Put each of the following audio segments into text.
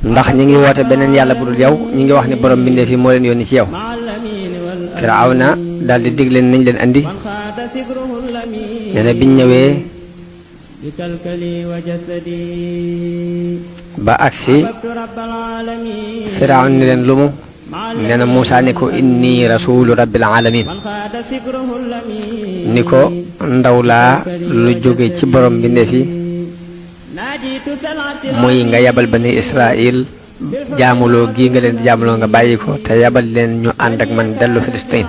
ndax ñi ngi woote beneen yàlla bu dul yow ñi ngi wax ni borom bindee fi moo leen yónni ci yow. Firawna daal di dig leen nañ leen andi nee na biñ ñëwee ba agsi Firawna ni leen lumu nee na Muusaa ni ko inni rasulu rabbil alamin ni ko ndaw laa lu jóge ci borom bindee fi muy nga yabal bani Israil jaamuloo gii nga leen di jaamuloo nga bàyyi ko te yabal leen ñu ànd ak man dellu Filistin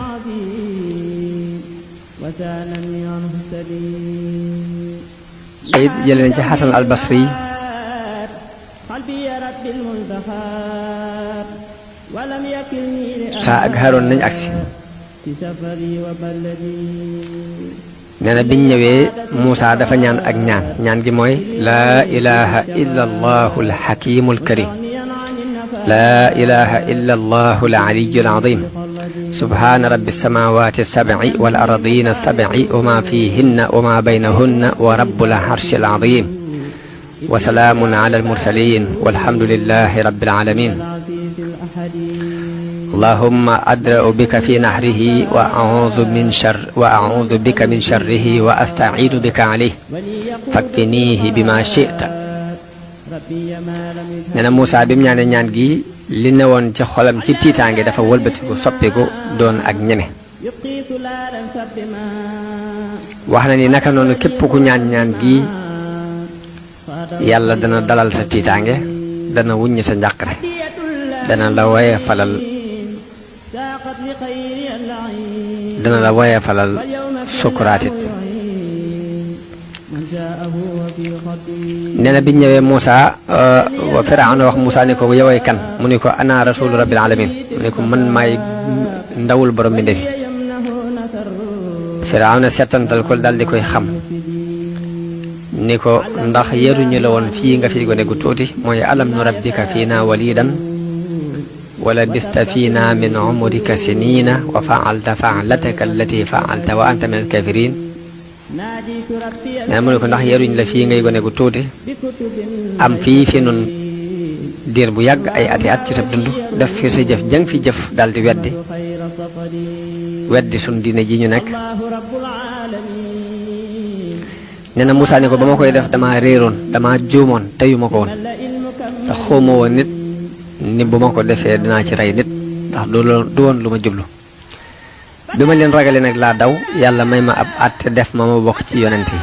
ay jële nañ ci Xasan al Basri saa ak Haroon nañ agsi nee na biñ ñëwee Muusaa dafa ñaan ak ñaan gi mooy laa ilaha illa allahu alxakimu alkarim laa ilaha illa allahu alaliyu alazim subhana rabbi alsamawati alsabci wal ardina alsabci wa ma fihinna wa ma baynahunna wa rabbul arshi alazim wa salaamun ala almursalin walhamdulillahi rabbil alamin allahumma adra'u bika fi nahrihi wa a'udhu bika min sharrihi wa asta'iinu bika alayhi fakfinihi bima shi'ta nee na Muusaa bi mu ñaanee ñaan gi li newoon ci xolam ci tiitaange dafa wëlbatiku soppiku doon ak ñeme wax na ni naka noonu képp ku ñaan gi yàlla dana dalal sa tiitaange dana wuññi sa njàqare dana la woye falal sukuraatit nee na biñ ñëwee Muusaa wa Firawna wax Muusaa ni ko yoway kan mu ni ko ana rasulu rabbil alamin mu ni ko man maay ndawul borom bi ndefi Firawna settantal ko dal di koy xam ni ko ndax yeruñu la woon fii nga fi gone gu tuuti mooy alam nu rabbika fiina walidan wala bista fiina min umrika sinina wa faalta faalataka allati faalta wa anta min alkafirin nee na mu ne ko ndax yeruñ la fii ngay gone gu tuuti am fii fi nun diir bu yàgg ay ati at ci sa dund def fi sa jëf jëng fi jëf daal di weddi sun diine ji ñu nekk nee na Muusaa ni ko ba ma koy def dama réeroon dama juumoon teyuma ko woon te xawma woon nit ni bu ma ko defee dinaa ci rey nit ndax du woon lu ma jublu bi ma leen ragale nag laa daw yàlla may ma ab àtte def ma bokk ci yonent yi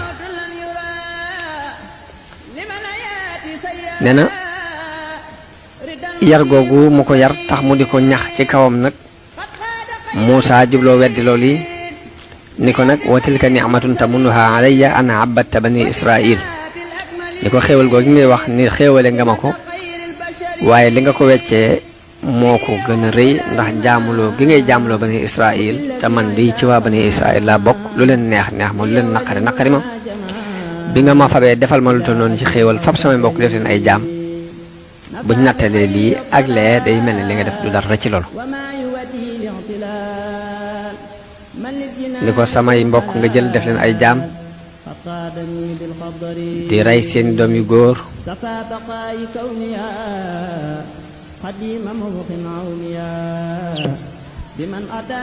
nee na yar googu mu ko yar tax mu di ko ñax ci kawam nag Muusaa jubloo weddi loolu yi ni ko nag wa tilka nicmatun tamunnuha alayya an abadta bani Israil ni ko xéewal googu ngay wax ni xéewale nga ma ko waaye li nga ko weccee moo ko gën a rëy ndax jaamuloo gi ngay jaamuloo bani Israil te man di ci waa bani Israil laa bokk lu leen neex ma lu leen naqari ma bi nga ma fabee defal ma lu toll noonu ci xéewal fab samay mbokk def leen ay jaam buñ nattalee lii ak lee day mel ne li nga def du dara ci loolu ni ko samay mbokk nga jël def leen ay jaam di rey seen doom yu góor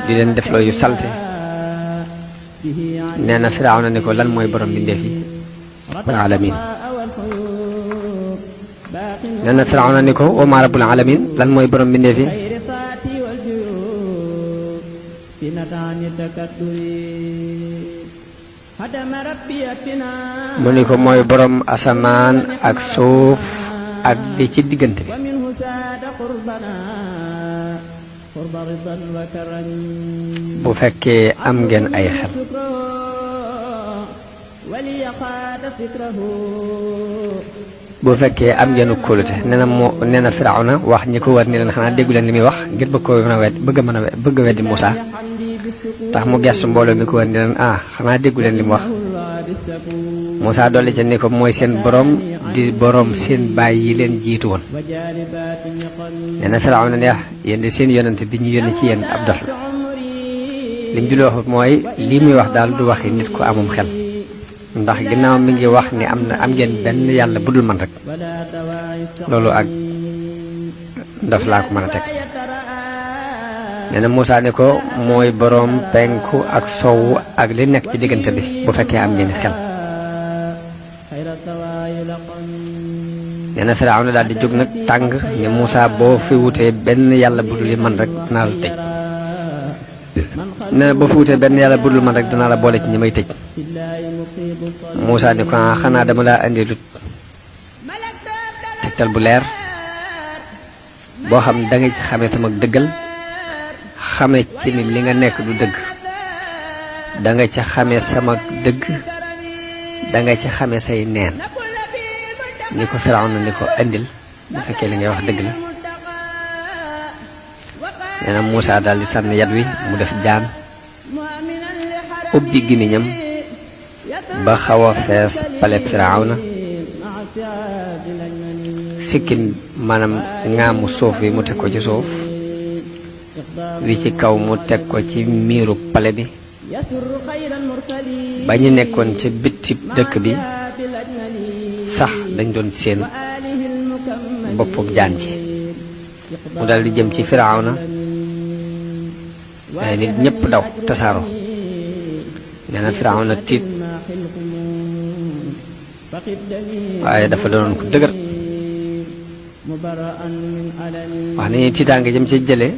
di leen def loo yu salte nee na Firawna ni ko lan mooy borom bindéef yi rabbul alamin nee na Firawna ni ko wa ma rabbul alamin lan mooy borom bindéef yi mu ni ko mooy borom asamaan ak suuf ak li ci diggante bi bu fekkee am ngeen ay xel bu fekkee am ngeen kóolute nee na Firawna wax ñi ko war ni leen xanaa déggu leen li muy wax ngir bëgg a weddi Muusaa tax mu gestu mbooloo mi ko war ni leen xanaa déggu leen li mu wax Muusaa dolli ca ni ko mooy seen borom di borom seen baay yi leen jiitu woon nee na Firawna ne yéen de seen yonent bi ñu yónni ci yéen ab dof la lim julli wax mooy lii muy wax daal du waxi nit ko amum xel ndax ginnaaw mi ngi wax ni am ngeen benn yàlla budul man rek loolu ak daf laa ko mën a teg nee na Muusaa ne ko mooy boroom penku ak sowu ak li nekk ci diggante bi bu fekkee am ngeen xel nee na Firawna daal di jóg nag tàng ne Muusaa boo fi wutee benn yàlla budul li man rek danaa la tëj nee na boo fi wutee benn yàlla budul man rek danaa la boole ci ñi may tëj Muusaa ne ko xanaa dama laa andi lu tegtal bu leer boo xam da nga ci xamee sama dëggal xame ci ni li nga nekk du dëgg da nga ci xamee sama dëgg da nga ci xamee say neen ni ko Firawna ni ko andil bu fekkee li ngay wax dëgg la nee na Muusaa daal di sànni yat wi mu def jaan ubbi gémmiñam ba xaw a fees pale Firawna sikkim maanaam ŋaamu suuf wi mu teg ko ci suuf wi ci kaw mu teg ko ci miiru pale bi ba ñu nekkoon ca bitti dëkk bi sax dañ doon seen boppub jaan ci mu dal di jëm ci Firawna ay nit ñëpp daw tasaaro nee na Firawna tiit waaye dafa doon ko dëgër wax nañu tiitaange jëm ci jële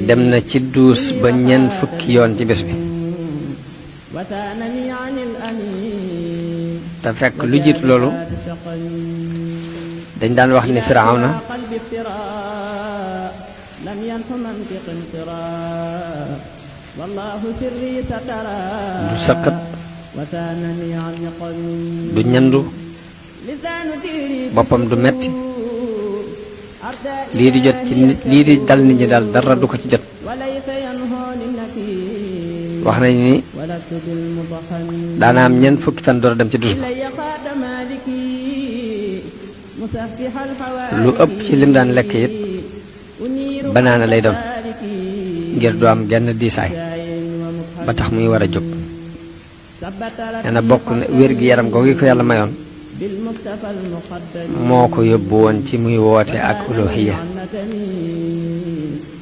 dem na ci duus ba ñeent fukki yoon ci bés bi te fekk lu jiitu loolu dañ daan wax ni Firawna du sëqat du ñandu boppam du metti lii di jot ci nit lii di dal nit ñi daal dara du ko ci jot wax nañ ni daana am ñeent fukki fan door a dem ci dus ba lu ëpp ci lim daan lekk it banaana lay doon ngir du am genn diisaay ba tax muy war a jóg nee na bokk na wér gi yaram googu ko yàlla mayoon moo ko yóbbu woon ci muy woote ak uluhiyya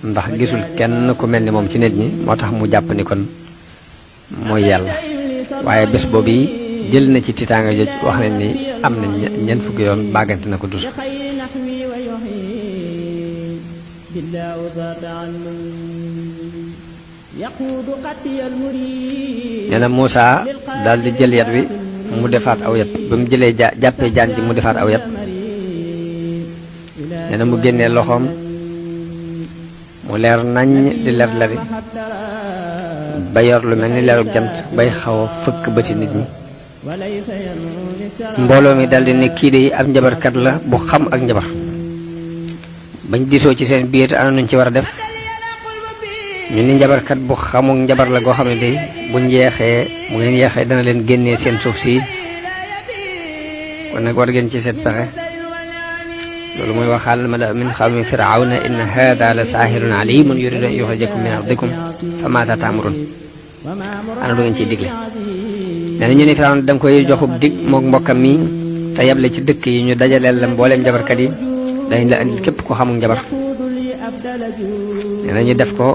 ndax gisul kenn ku mel ni moom ci nit ñi moo tax mu jàpp ni kon mooy yàlla waaye bés boobu yi jël na ci tiitaanga joj wax nañ ni am na ñeent fukki yoon bàggante na ko dus nee na Muusaa daal di jël yat wi mu defaat aw yat ba mu jëlee jàppee jaan ji mu defaat aw yat nee na mu génnee loxoom mu leer nañ di leer leri ba yor lu mel ni leerug jant bay xaw a fëkk bëti nit ñi mbooloo mi daldi ne kii de ab njabarkat la bu xam ak njabar bañ diisoo ci seen biir ana nuñ ci war a def ñu ni njabarkat bu xamuk njabar la goo xam ne day bu ngeen yeexee dana leen génnee seen suuf si kon nag war ngeen ci seet pexe loolu mooy waxaal mala min qawmi firawna inna hada la saahirun alimun yuridu an yuxrijakum min ardikum fa maasa taamurun ana du ngeen ciy digle nee na ñu ni Firawna danga koy joxub dig mook mbokkam mi te yable ci dëkk yi ñu dajaleel la mbooleem njabarkat yi dañ la andil képp ko xamul njabar nee na ñu def ko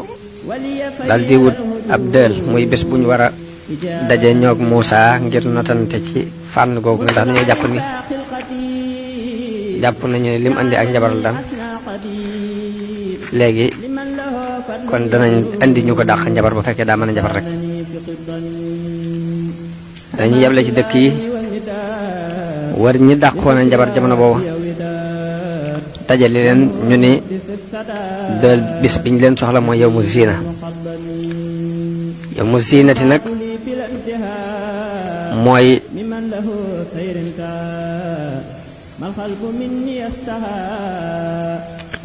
dal di wut ab dël muy bés bu ñu war a daje ñoog Muusaa ngir notante ci fànn googu ndax dañoo jàpp nañu ne lim andi ak njabar la daan léegi kon danañ andi ñu ko dàq njabar bu fekkee daa mën a njabar rek dañuy yeble ci dëkk yi war ñi dàqoon a njabar jamono boobu dajale leen ñu ni dël bis biñ leen soxla mooy yow mu ziina yow mu ziinati nag mooy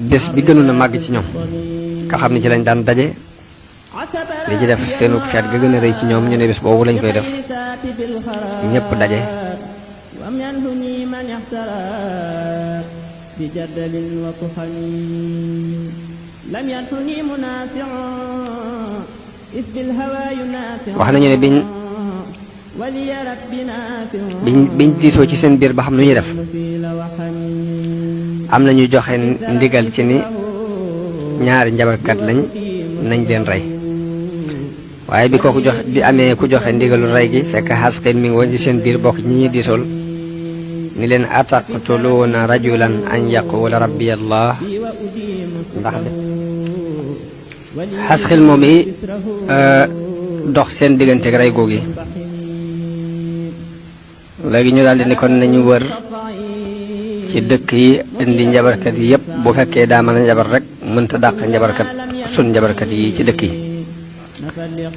bés bi gënoon a màgg ci ñoom nga xam ne ci lañ daan daje li ci def seenu feet ga gën a rëy ci ñoom ñu ne bés boobu lañ koy def ñëpp daje wax nañu ne biñ diisoo ci seen biir ba xam lu ñuy def am na ñu joxe ndigal ci ni ñaari njabarkat lañ nañ leen rey waaye bi kooku joxe bi amee ku joxe ndigalu rey gi fekk Xasqil mi ngi woon ci seen biir bokk ñi ñuy diisool ni leen ataqtuluuna rajulan an yaqula rabbi allah ndax de Xasqil moom yi dox seen digganteeg rey googu léegi ñu daal di ni kon nañu wër ci dëkk yi indi njabarkat yi yëpp bu fekkee daa mën a njabar rek mënta dàq njabarkat sun njabarkat yi ci dëkk yi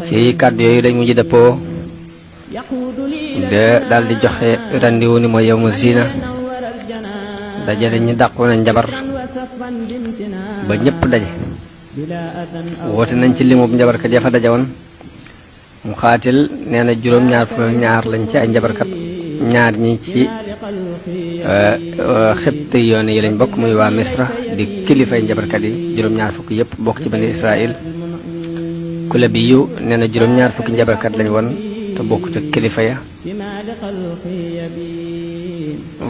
ci kàddu yooyu dañ mujj dëppoo de daal di joxe randiwu ni mooy yawmu zina dajale ñi dàqoon a njabar ba ñëpp daje woote nañ ci limub njabarkat ya fa daje woon mu xaatil nee na juróom-ñaar fukk ñaar lañ ci ay njabarkat ñaar ñi ci xibti yoon yi lañ bokk muy waa Misra di kilifay njabarkat yi juróom-ñaar fukk yëpp bokk ci bani Israël kula bi yu nee na juróom-ñaar fukki njabarkat lañ woon te bokk ci kilifa ya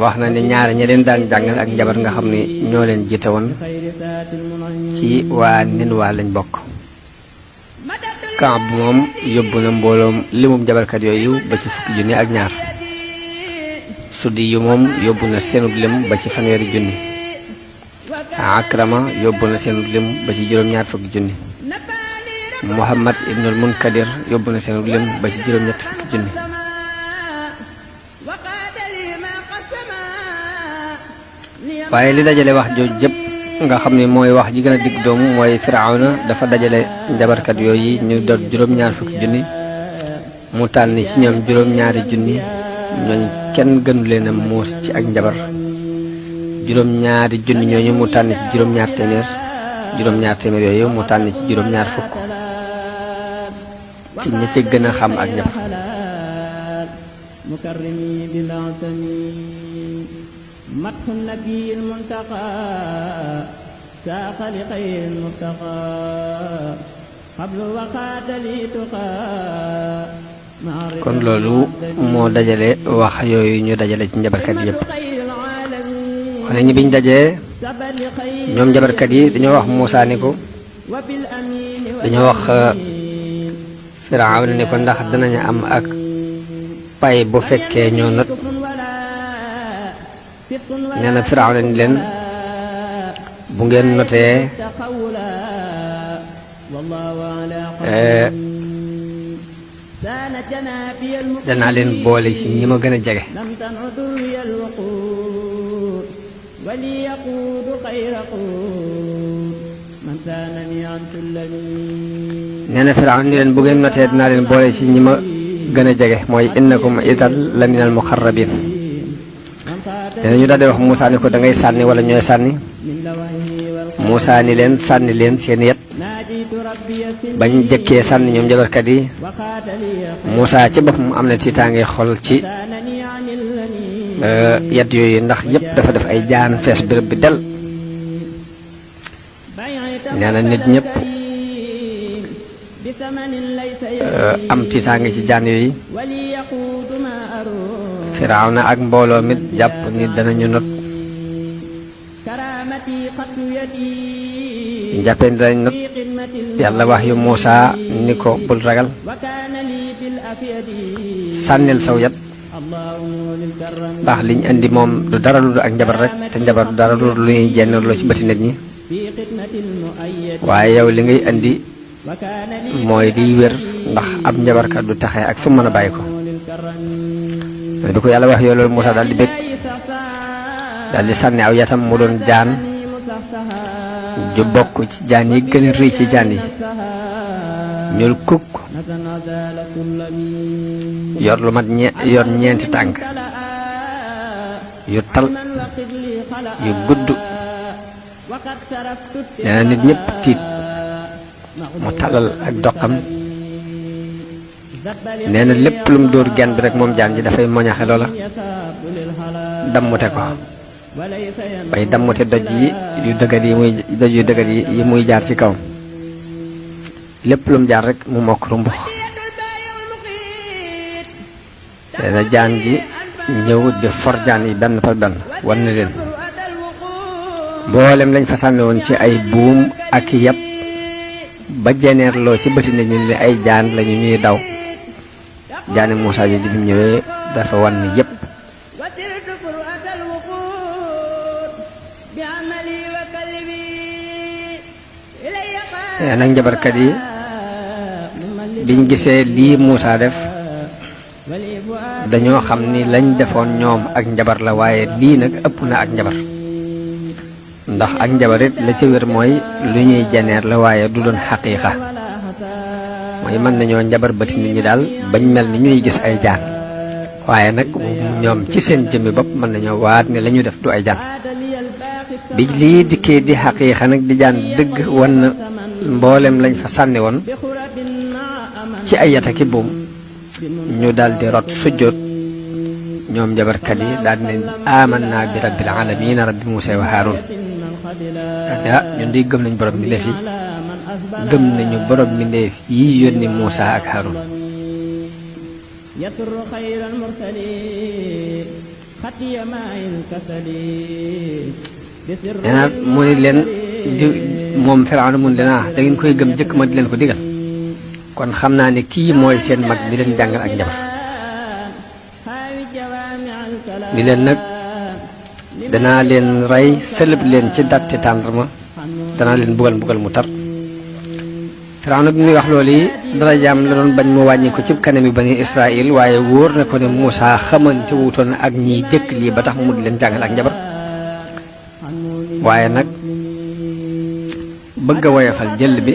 wax na ne ñaari ñi leen daan jàngal ak njabar nga xam ne ñoo leen jiite woon ci waa Ninwa lañ bokk Kaab moom yóbbu na mbooloom limum njabarkat yooyu ba ci fukki junni ak ñaar Suddi yu moom yóbbu na seenub lim ba ci fanweeri junni Akrama yóbbu na seenub lim ba ci juróom-ñaar fukki junni Muhammad ibnul Munkadir yóbbu na seenub lim ba ci juróom-ñett fukki junni waaye li dajale wax jooju jëpp nga xam ne mooy wax ji gën a digg doomu mooy Firawna dafa dajale njabarkat yooyu ñu doon juróom-ñaar fukki junni mu tànn ci ñoom juróom-ñaari junni ñooñu kenn gënu leen a muus ci ak njabar juróom-ñaari junni ñooñu mu tànn ci juróom-ñaar téeméer yooyu mu tànn ci juróom-ñaar fukk ci ñi ci gën a xam ak njabar مدح النبي المنتقى ساق لخير المرتقى قبل وقات لي تقى kon loolu moo dajale wax yooyu ñu dajale ci njabarkat yëpp xone ñi biñ dajee ñoom njabarkat yi dañoo wax Muusaa ni ko dañoo wax Firawna ni ko ndax danañu am ak pay bu fekkee ñoo not nee na Firawna ni leen bu ngeen notee danaa leen boole ci ñi ma gën a jege nee na Firawna ni leen bu ngeen notee dinaa leen boole ci ñi ma gën a jege mooy innakum idan la minal muqarrabin dana ñu daal di wax Muusaa ni ko da ngay sànni wala ñooy sànni Muusaa ni leen sànni leen seen yet bañ jëkkee sànni ñoom njabarkat yi Muusaa ci boppam am na tiitaange xol ci yet yooyu ndax yëpp dafa def ay jaan fees béréb bi del nee na nit ñëpp am tiitaange ci jaan yooyu Firawna ak mbooloo mit jàpp ni danañu not jàppee ni danañ not yàlla wax yu Muusaa ni ko bul ragal sànnil saw yat ndax liñ indi moom du dara lu ak njabar rek te njabar du dara lu ñuy jenn loo ci bëti nit ñi waaye yow li ngay indi mooy di wér ndax ab njabarkat du taxee ak fu mën a bàyyi ko bi ko yàlla wax yoo loolu Muusaa daal di bég daal di sànni aw yatam mu doon jaan ju bokk ci jaan yi gën a rëy ci jaan yi ñuul kukk yor lu mat yor ñeenti tànk yu tal yu gudd nee na nit ñëpp tiit mu talal ak doxam nee na lépp lu mu dóor genn bi rek moom jaan ji dafay moñaxe loola dammute ko bay dammute doj yu dëgër yi muy jaar ci kaw lépp lu mu jaar rek mu mokk rumbux nee na jaan ji ñëw di for jaan yi benn par benn wan na leen mboolem lañ fa sànni woon ci ay buum ak yàpp ba jeneerloo ci bëti nit ñi li ay jaan lañu ñuy daw jaani Muusaa ji bi mu ñëwee dafa wan ni yépp nag njabarkat yi biñ gisee lii Muusaa def dañoo xam ni lañ defoon ñoom ak njabar la waaye lii nag ëpp na ak njabar ndax ak njabar it la ci wér mooy lu ñuy janeer la waaye du doon xaqiiqa mooy mën nañoo njabar bëti nit ñi daal bañ mel ni ñuy gis ay jaan waaye nag ñoom ci seen jëmmi bopp mën nañoo waat ni la ñu def du ay jaan bi lii dikkee di xaqiiqa nag di jaan dëgg wan na mboolem lañ fa sànni woon ci ay yataki buum ñu daal di rot sujjóot ñoom njabarkat yi daal di ne amanna bi rabbil alamin rabbi Muusaa wa Haaruun ñun di gëm nañ borom mbindeef yi gëm nañu borom mbindeef yi yónni Muusaa ak Haaruun nee na mu ni leen di moom Firawna mun leen da ngeen koy gëm jëkk ma di leen ko digal kon xam naa ne kii mooy seen mag di leen jàngal ak njabar di leen nag danaa leen rey sëlëb leen ci datti tàndarma danaa leen bugal mbugal mu tar Firawna bi muy wax loolu yi darajaam la doon bañ mu wàññi ko ci kanami bani Israël waaye wóor na ko ne Muusaa xamante wutoon ak ñiy jëkk lii ba tax mu di leen jàngal ak njabar waaye nag bëgg a woyofal jël bi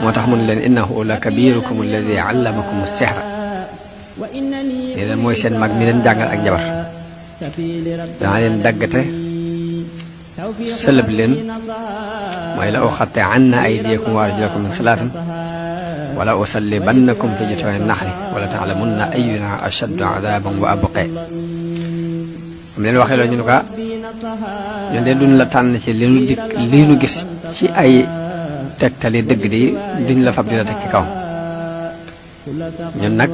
moo tax mun leen innahu la kabirukum alladi allamakum as-sihra lii leen mooy seen mag mi leen jàngal ak njabar danaa leen daggate sëlëb leen mooy la uxatte anna aydiyakum wa arjulakum min xilaafin wala usallibannakum fi jitoo'i naxri wala taalamunna ayyuna ashaddu adaban wa abqaa am leen waxee loolu ñu ne ko ñun de duñ la tànn ci li nu gis ci ay tegtali dëgg di duñ la fab di la teg ci kaw ñun nag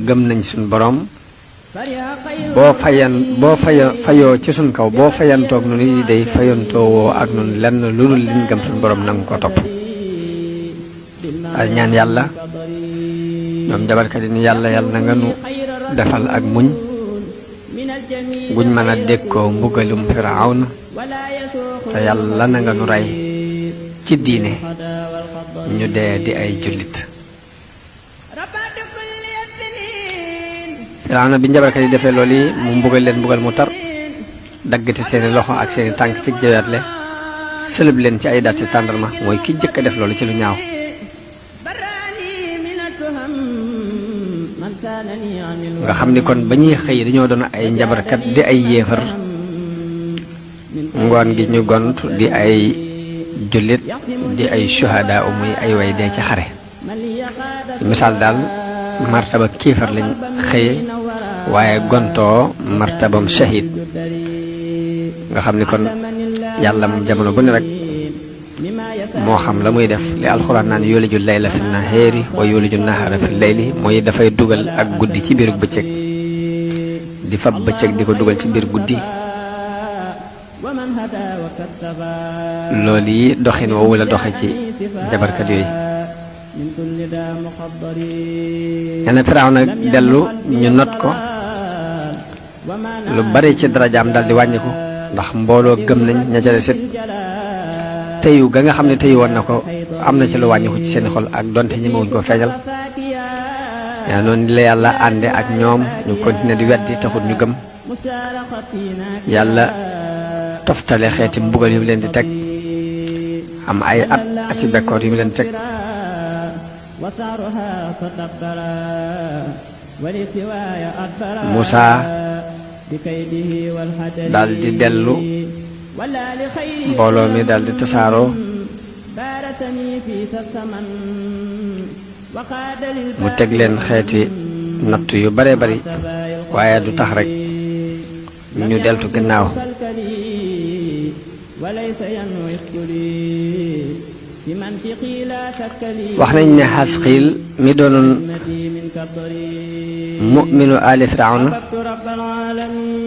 gëm nañ suñ boroom boo fayoo ci suñ kaw boo fayantoog nu ni day fayantoowoo ak nun lenn lu dul liñ gëm suñ boroom nangu ko topp al ñaan yàlla ñoom jabarkat yi ni yàlla na nga nu defal ak muñ guñ mën a dékkoo mbugalum Firawna te yàlla na nga nu rey ci diine ñu dee di ay jullit Firawna bi njabarkat yi defee loolu yi mu mbugal leen mbugal mu tar daggate seeni loxo ak seeni tànk ci jaweetle sëlëb leen ci ay daat ci tàndarma mooy ki jëkk a def loolu ci lu ñaaw nga xam ni kon ba ñuy xëy dañoo doon ay njabarkat di ay yéefar ngoon gi ñu gont di ay jullit di ay shuhada muy ay way dee ci xare misaal daal martaba kiifar lañ xëye waaye gontoo martabam shahid nga xam ni kon yàlla moom jamono bu ne rek moo xam la muy def li alxuraan naan yuliju layla fi nahaari wa yuliju nahaara fi layli mooy dafay dugal ak guddi ci biir bëccëg di fab bëccëg di ko dugal ci biir guddi loolu yi doxin woowu la doxe ci jabarkat yooyu ñene Firawna dellu ñu not ko lu bari ci darajaam dal di wàññiku ndax mbooloo gëm nañ ña ca desit teyu ga nga xam ne teyu woon na ko am na ci lu wàññiku ci seeni xol ak donte ñi mawuñ ko feeñal yaa noonu la yàlla ànde ak ñoom ñu continuer di weddi taxut ñu gëm yàlla toftale xeeti mbugal yu mu leen di teg am ay ati bekkoor yu mu leen di teg Muusaa daal di dellu mbooloo mi daal di tasaaroo mu teg leen xeeti natt yu bare bari waaye du tax rek ñu deltu gannaaw wax nañ ne Xasqiil mi doonoon mu'minu ali firawna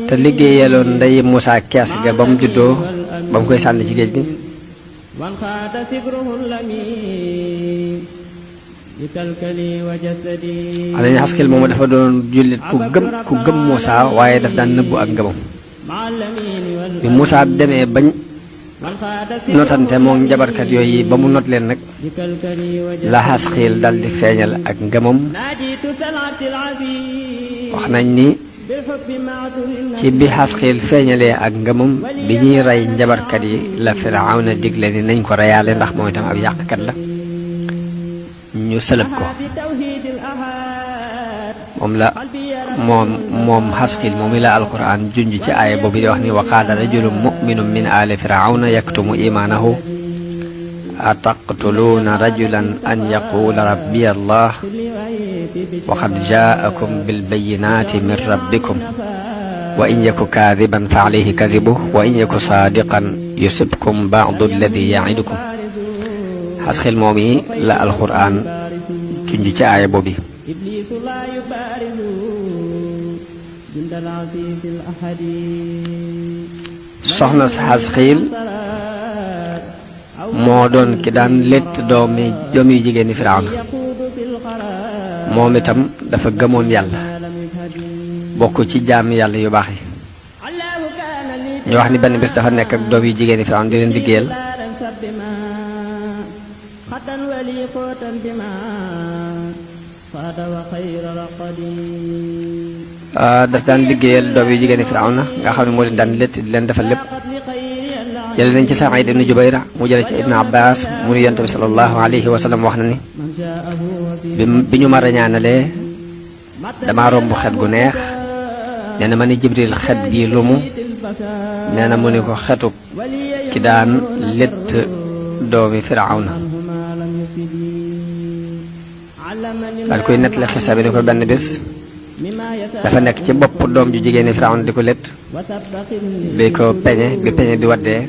te liggéeyaloon ndeyi Muusaa kees ga ba mu juddoo ba mu koy sànni ci géej gi xam nañu Xasqiil moomu dafa doon jullit ku gëm Muusaa waaye daf daan nëbbu ak ngëmam bi Muusaa demee bañ notante moom njabarkat yooyu ba mu not leen nag la Xasqiil dal di feeñal ak ngëmam wax nañ ni ci bi Xasqiil feeñalee ak ngëmam bi ñuy rey njabarkat yi la Firawna digle ni nañ ko reyaale ndax moom itam ab yàqkat la ñu sëlëb ko moom Xasqiil moom la alquran junj ci aaya boobu di wax ni wa qaala rajulun mu'minun min aali firawna yaktumu imaanahu ataqtuluuna rajulan an yaquula rabbiya allah wa qad jaakum bilbayinaati min rabbikum wa in yaku kaadiban fa alayhi kazibuhu wa in yaku saadiqan yusibkum ba'du alladi ya'idukum Xasqiil moom yi la alquran junj ci aaya boobu soxna si Xasqiil moo doon ki daan létt doom yu jigéeni Firawna moom itam dafa gëmoon yàlla bokk ci jaam yàlla yu baax yi ñu wax ni benn bés dafa nekk ak doom yu jigéeni Firawna di leen liggéeyal daf daan liggéeyal doom yu jigéeni Firawna nga xam ne moo leen daan létt di leen defal lépp jële nañ ci Saïd ibn Jubayr mu jële ci Ibn Abbas mu ni Yonent bi sallallahu alayhi wa sallam wax na ni bi ñu ma rañaanalee dama romb xet gu neex nee na ma ni Jibril xet gi lumu nee na mu ni ko xetuk ki daan létt doomi Firawna daal koy nettali xisa bi ni ko benn bés dafa nekk ci bopp doom ju jigéeni Firawna di ko létt bi ko peñe bi waddee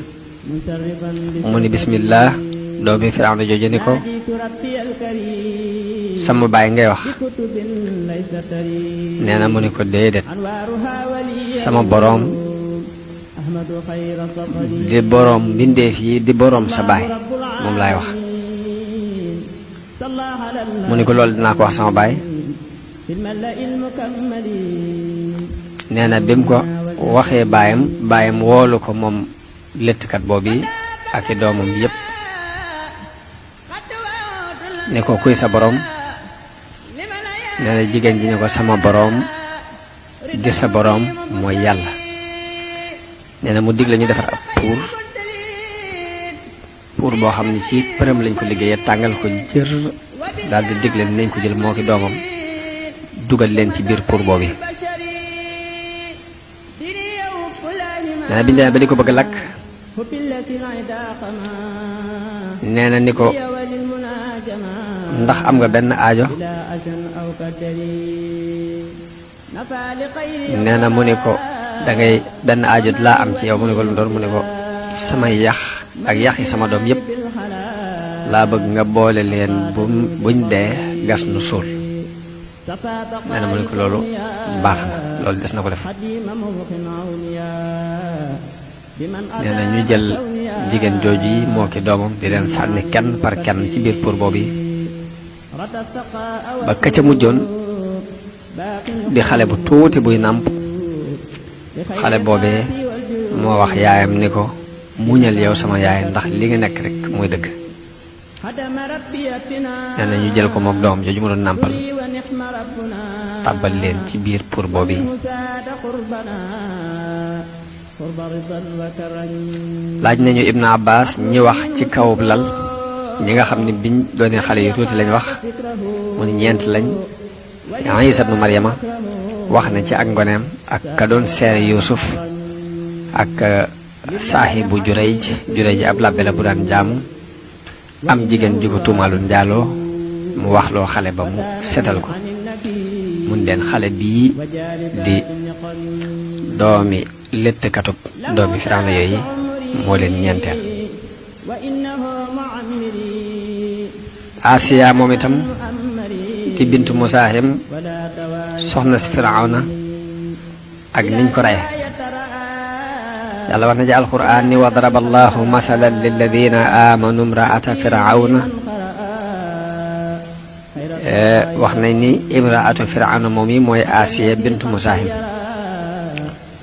mu ni bismillah doomi Firawna jooju ni ko sama baay ngay wax nee na mu ni ko déedéet sama boroom di boroom mbindeef yi di boroom sa baay moom laay wax mu ni ko loolu dinaa ko wax sama baay nee na bi mu ko waxee baayam woolu ko moom léttkat boobu ak i doomam yépp ne ko kuy sa boroom nee na jigéen ji ne ko sama boroom di sa boroom mooy yàlla nee na mu digle ñu defar ab pour boo xam ne ci përëm lañ ko liggéeyee tàngal ko jër daal di digle ni nañ ko jël moo ki doomam dugal leen ci biir pour boobu nee na biñ demee ba di ko bëgg lakk nee na ni ko ndax am nga benn aajo nee na mu ni ko dangay benn aajo laa am ci yow mu ni ko lu doon mu ni ko sama yax ak yax yi sama doom yépp laa bëgg nga boole leen buñ dee gas nu suul nee na mu ni ko loolu baax na loolu des na ko def nee na ñu jël jigéen jooju yi moo ki doomam di leen sànni kenn par kenn ci biir pour boobu yi ba ka ca mujjoon di xale bu tuuti buy nàmp xale boobee moo wax yaayam ni ko muñal yow sama yaay ndax li nga nekk rek muy dëgg nee na ñu jël ko mook doom jooju mu doon nàmpal tàbbal leen ci biir pour boobu yi laaj nañu Ibn Abbas ñi wax ci kaw lal ñi nga xam ne biñ doonee xale yu tuuti lañ wax mu ni ñeent lañ Iisa ibnu Maryama wax na ci ak ngoneem ak ka doon seere Yuusuf ak saahibu Jurayj ab labbe la bu daan jaamu am jigéen ju ko tuumaalu njaaloo mu wax loo xale ba mu setal ko mun leen xale bii di doomi léttkatub doomi Firawna yooyu moo leen ñeenteel Asiya moom itam ci bintu Musaahim soxna si Firawna ak niñ ko reye yàlla wax na ci alquran ni wa daraba allahu masalan lilladina amanu imraata firawna wax nañ ni imraatu firawna moom yi mooy Asiya bintu Musaahim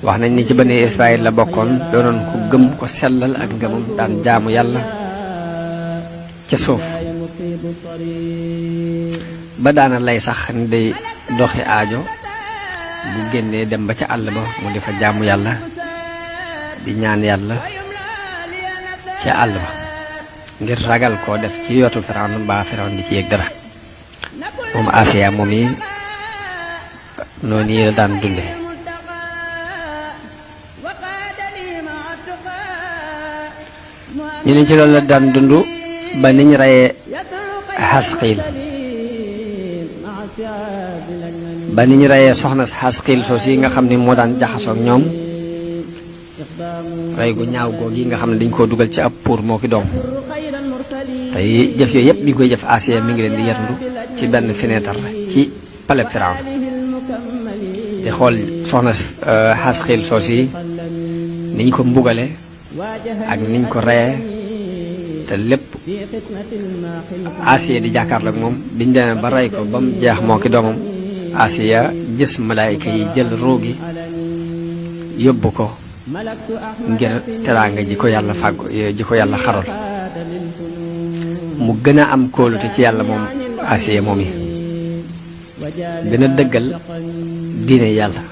wax nañ ni ci bani Israël la bokkoon doonoon ku gëm ko sellal ak ngëmam daan jaamu yàlla ca suuf ba daana lay sax ni day doxi aajo bu génnee dem ba ca àll ba mu di fa jaamu yàlla di ñaan yàlla ca àll ba ngir ragal koo def ci yootu Firawna mbaa Firawna di ci yëg dara moom Asiya moom yi noonu yi la daan dunde ñu ne ci loolu la daan dund ba niñ reyee Xasqiil ba niñ reyee soxna Xasqiil soos yi nga xam ne moo daan jaxasoog ñoom rey gu ñaaw googu yi nga xam ne dañ koo dugal ci ab pour moo ki doom tey jëf yooyu yëpp bi koy jëf Asiya mi ngi leen di yërndu ci benn fenêtre ci palais Firawna di xool soxna si Xasqiil soos yi niñ ko mbugale ak niñ ko reyee te lépp Asiya di jàkkaarloog moom biñ demee ba rey ko ba mu jeex moo ki doomam Asiya gis malaayika yi jël ruugi yóbbu ko ngir teraanga ji ko yàlla fàggu ji ko yàlla xarol mu gën a am kóolute ci yàlla moom Asiya moom yi gën a dëggal diine yàlla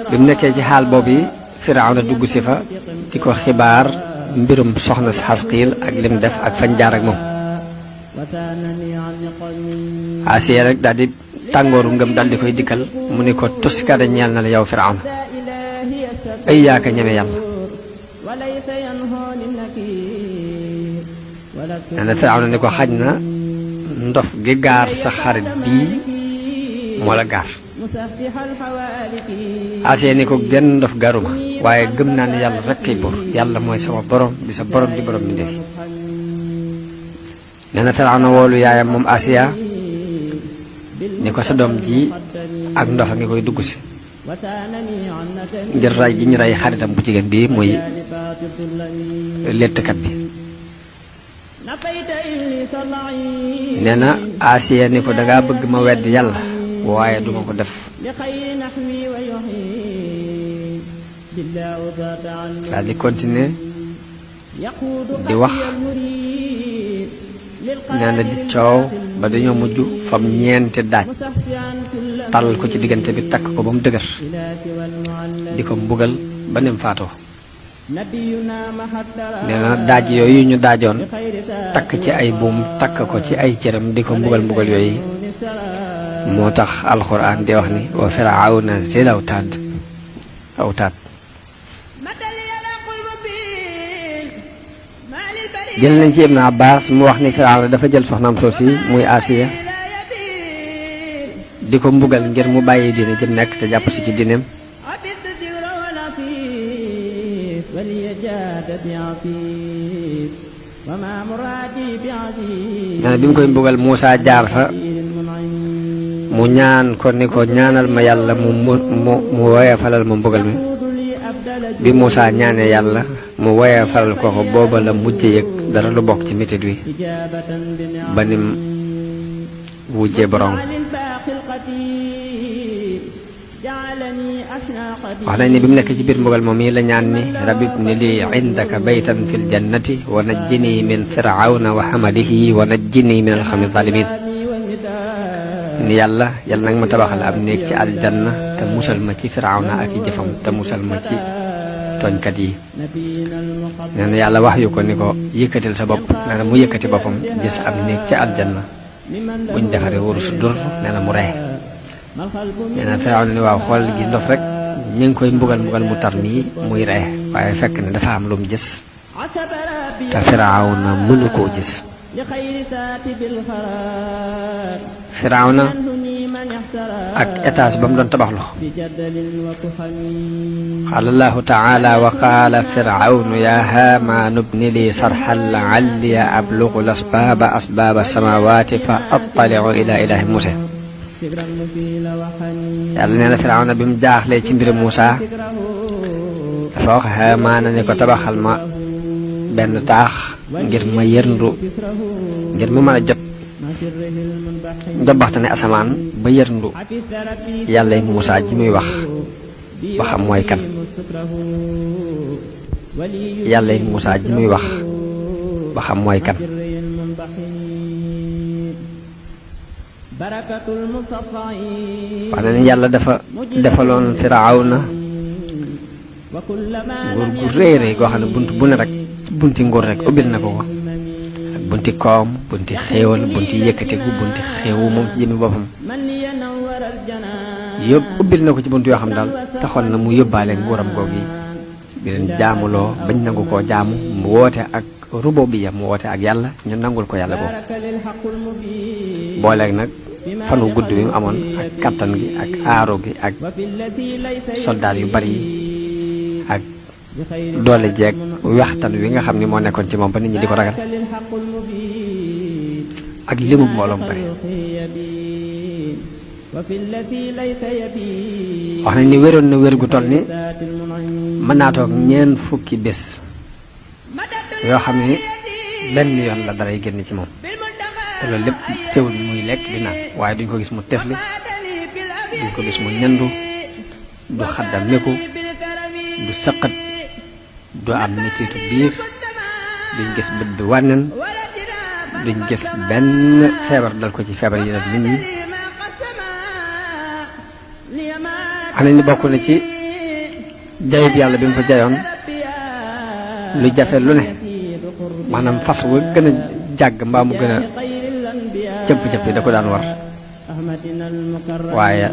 bi mu nekkee ci xaal boobu yi Firawna dugg si fa di ko xibaar mbirum soxna si Xasqiil ak lim def ak fañ jaar ak moom Asiya rek daal di tàngooru ngëm daal di koy dikkal mu ne ko tuskare ñeel na la yow Firawna ay yaaka ñeme yàlla nee na Firawna ni ko xaj na ndof gi gaar sa xarit bii moo la gaar Asiya ni ko genn ndof garuma waaye gëm naa ne yàlla rek kay buur yàlla mooy sama borom di sa borom di borom mi def nee na Firawna woolu yaayam moom Asiya ni ko sa doom ji ak ndox a ngi koy dugg si ngir ray gi ñu rey xaritam bu jigéen bi muy lettkat bi nee na Asiya ni ko dangaa bëgg ma wedd yàlla waaye duma ko def daal di continuer di wax nee na di coow ba dañoo mujj fam ñeenti daaj tàll ko ci diggante bi takk ko ba mu dëgër di ko mbugal ba nem faatoo nee na daaj yooyu ñu daajoon takk ci ay buum takk ko ci ay cëram di ko mbugal yooyu moo tax alxuraan di wax ni wa firawna zil awtaad jël nañ ci Ibn Abbas mu wax ni Firawna dafa jël soxnaam soosi muy Asiya di ko mbugal ngir mu bàyyi diine jëm nekk te jàpp si ci diineem nee na bi mu koy mbugal Muusa jaar fa mu ñaan ko ni ko ñaanal ma yàlla mu woyofalal ma mbugal mi bi Muusa ñaanee yàlla mu woyofalal ko ko booba la mujj yëg dara lu bokk ci metit wi ba nim wujjee borom wax nañ ni bi mu nekk ci biir mbugal moom yi la ñaan ni rabbi ibni lii indaka baytan fil jannati wa najjini min firawna wa hamalihi wa najjini min alxawmi zalimin ni yàlla nag ma tabaxal am néeg ci aljanna te musal ma ci firawna ak i jëfam te musal ma ci tooñkat yi nee na yàlla wax yu ko ni ko yëkkatil sa bopp nee na mu yëkkati boppam gis am néeg ci aljanna buñ defaree wurus dur nee na mu rey nee na Firawna ni waaw xool gi ndof rek ñu ngi koy mbugal mu tar nii muy rey waaye fekk ne dafa am lu mu gis te Firawna mënu koo gis Firawna ak étage ba mu doon tabaxlu qaala allahu taala wa qaala firawnu ya haamaanu bni li sarxan la'alli ablugu asbaaba samaawaati fa attali'u ila ilaahi Muusaa. yàlla nee na Firawna bi mu jaaxlee ci mbiri Muusaa dafa wax Haamaana ni ko tabaxal ma benn taax ngir ma yërndu ngir mu mën a jot njobbaxtane asamaan ba yërndu yàlla yi Muusaa ji muy wax ba xam mooy kan. yàlla yi Muusaa ji muy wax ba xam mooy kan. wax na ni yàlla dafa defaloon Firawna nguur gu rëy rëy goo xam ne bunt bu ne rek bunti nguur rek ubbil na ko ko ak bunti koom bunti xéewal bunti yëkkatiku bunti xéewu moom ci jëmi boppam yëpp ubbil na ko ci bunt yoo xam daal taxoon na mu yóbbaale nguuram googu yi bi leen jaamuloo bañ nangu koo jaamu mu woote ak rububiyya mu woote ak yàlla ñu nangul ko yàlla boobu booleeg nag fan wu gudd bi mu amoon ak kattan gi ak aaro gi ak soldaar yu bari yi ak doole jeeg waxtaan wi nga xam ni moo nekkoon ci moom ba nit ñi di ko ragal ak limu mbooloo mu bari. wax nañ ni wéroon na wér gu toll ni mën naa toog ñeent fukki bés yoo xam ni benn yoon la daray génn ci moom te loolu lépp teewul muy lekk di naan waaye duñ ko gis mu tefli duñ ko gis mu ñandu du xaddam meku du sëqat du am mettitu biir duñ gis bët bi wànnen duñ gis benn feebar dal ko ci feebar yi dal nit ñi. xam nañ ni bokk na ci jayub yàlla bi mu ko jayoon lu jafe lu ne maanaam fas wa gën a jàgg mbaa mu gën a cëpp-cëpp yi da ko daan war waaye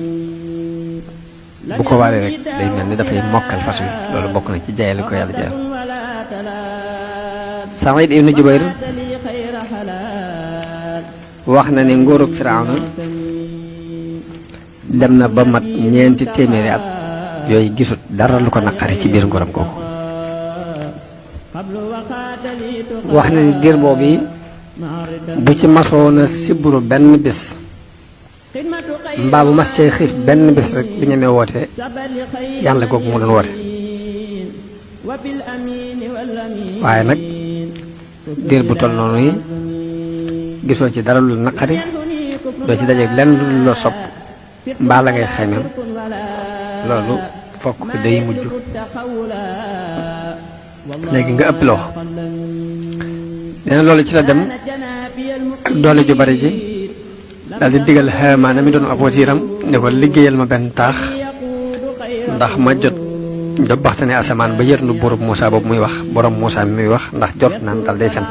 bu ko waree rek day mel ni dafay mokkal fas wi loolu bokk na ci jayal ko yàlla jayoon. Saïd ibn Jubayr wax na ne nguurug Firawna dem na ba mat ñeenti téeméeri at yooyu gisut dara lu ko naqari ci biir nguuram kooku. wax na ni diir boobu yi bu ci masoon a siburu benn bis mbaa bu mas cee xiif benn bis rek bu ñemee woote yàlla googu mu doon woote. waaye nag diir bu toll noonu yi gisoo ci dara lu naqari doo ci dajeeg lenn lu la sopp mbaa la ngay xeymem loolu fokk day mujj léegi nga ëpp loo nee na loolu ci la dem ak doole ju bari ji daal di digal Haamaana mi doon ab wasiiram ne ko liggéeyal ma benn taax ndax ma jot njobbaxtane asamaan ba yërnu buurub Muusaa boobu muy wax borom Muusaa mi muy wax ndax jot naan dal day fen.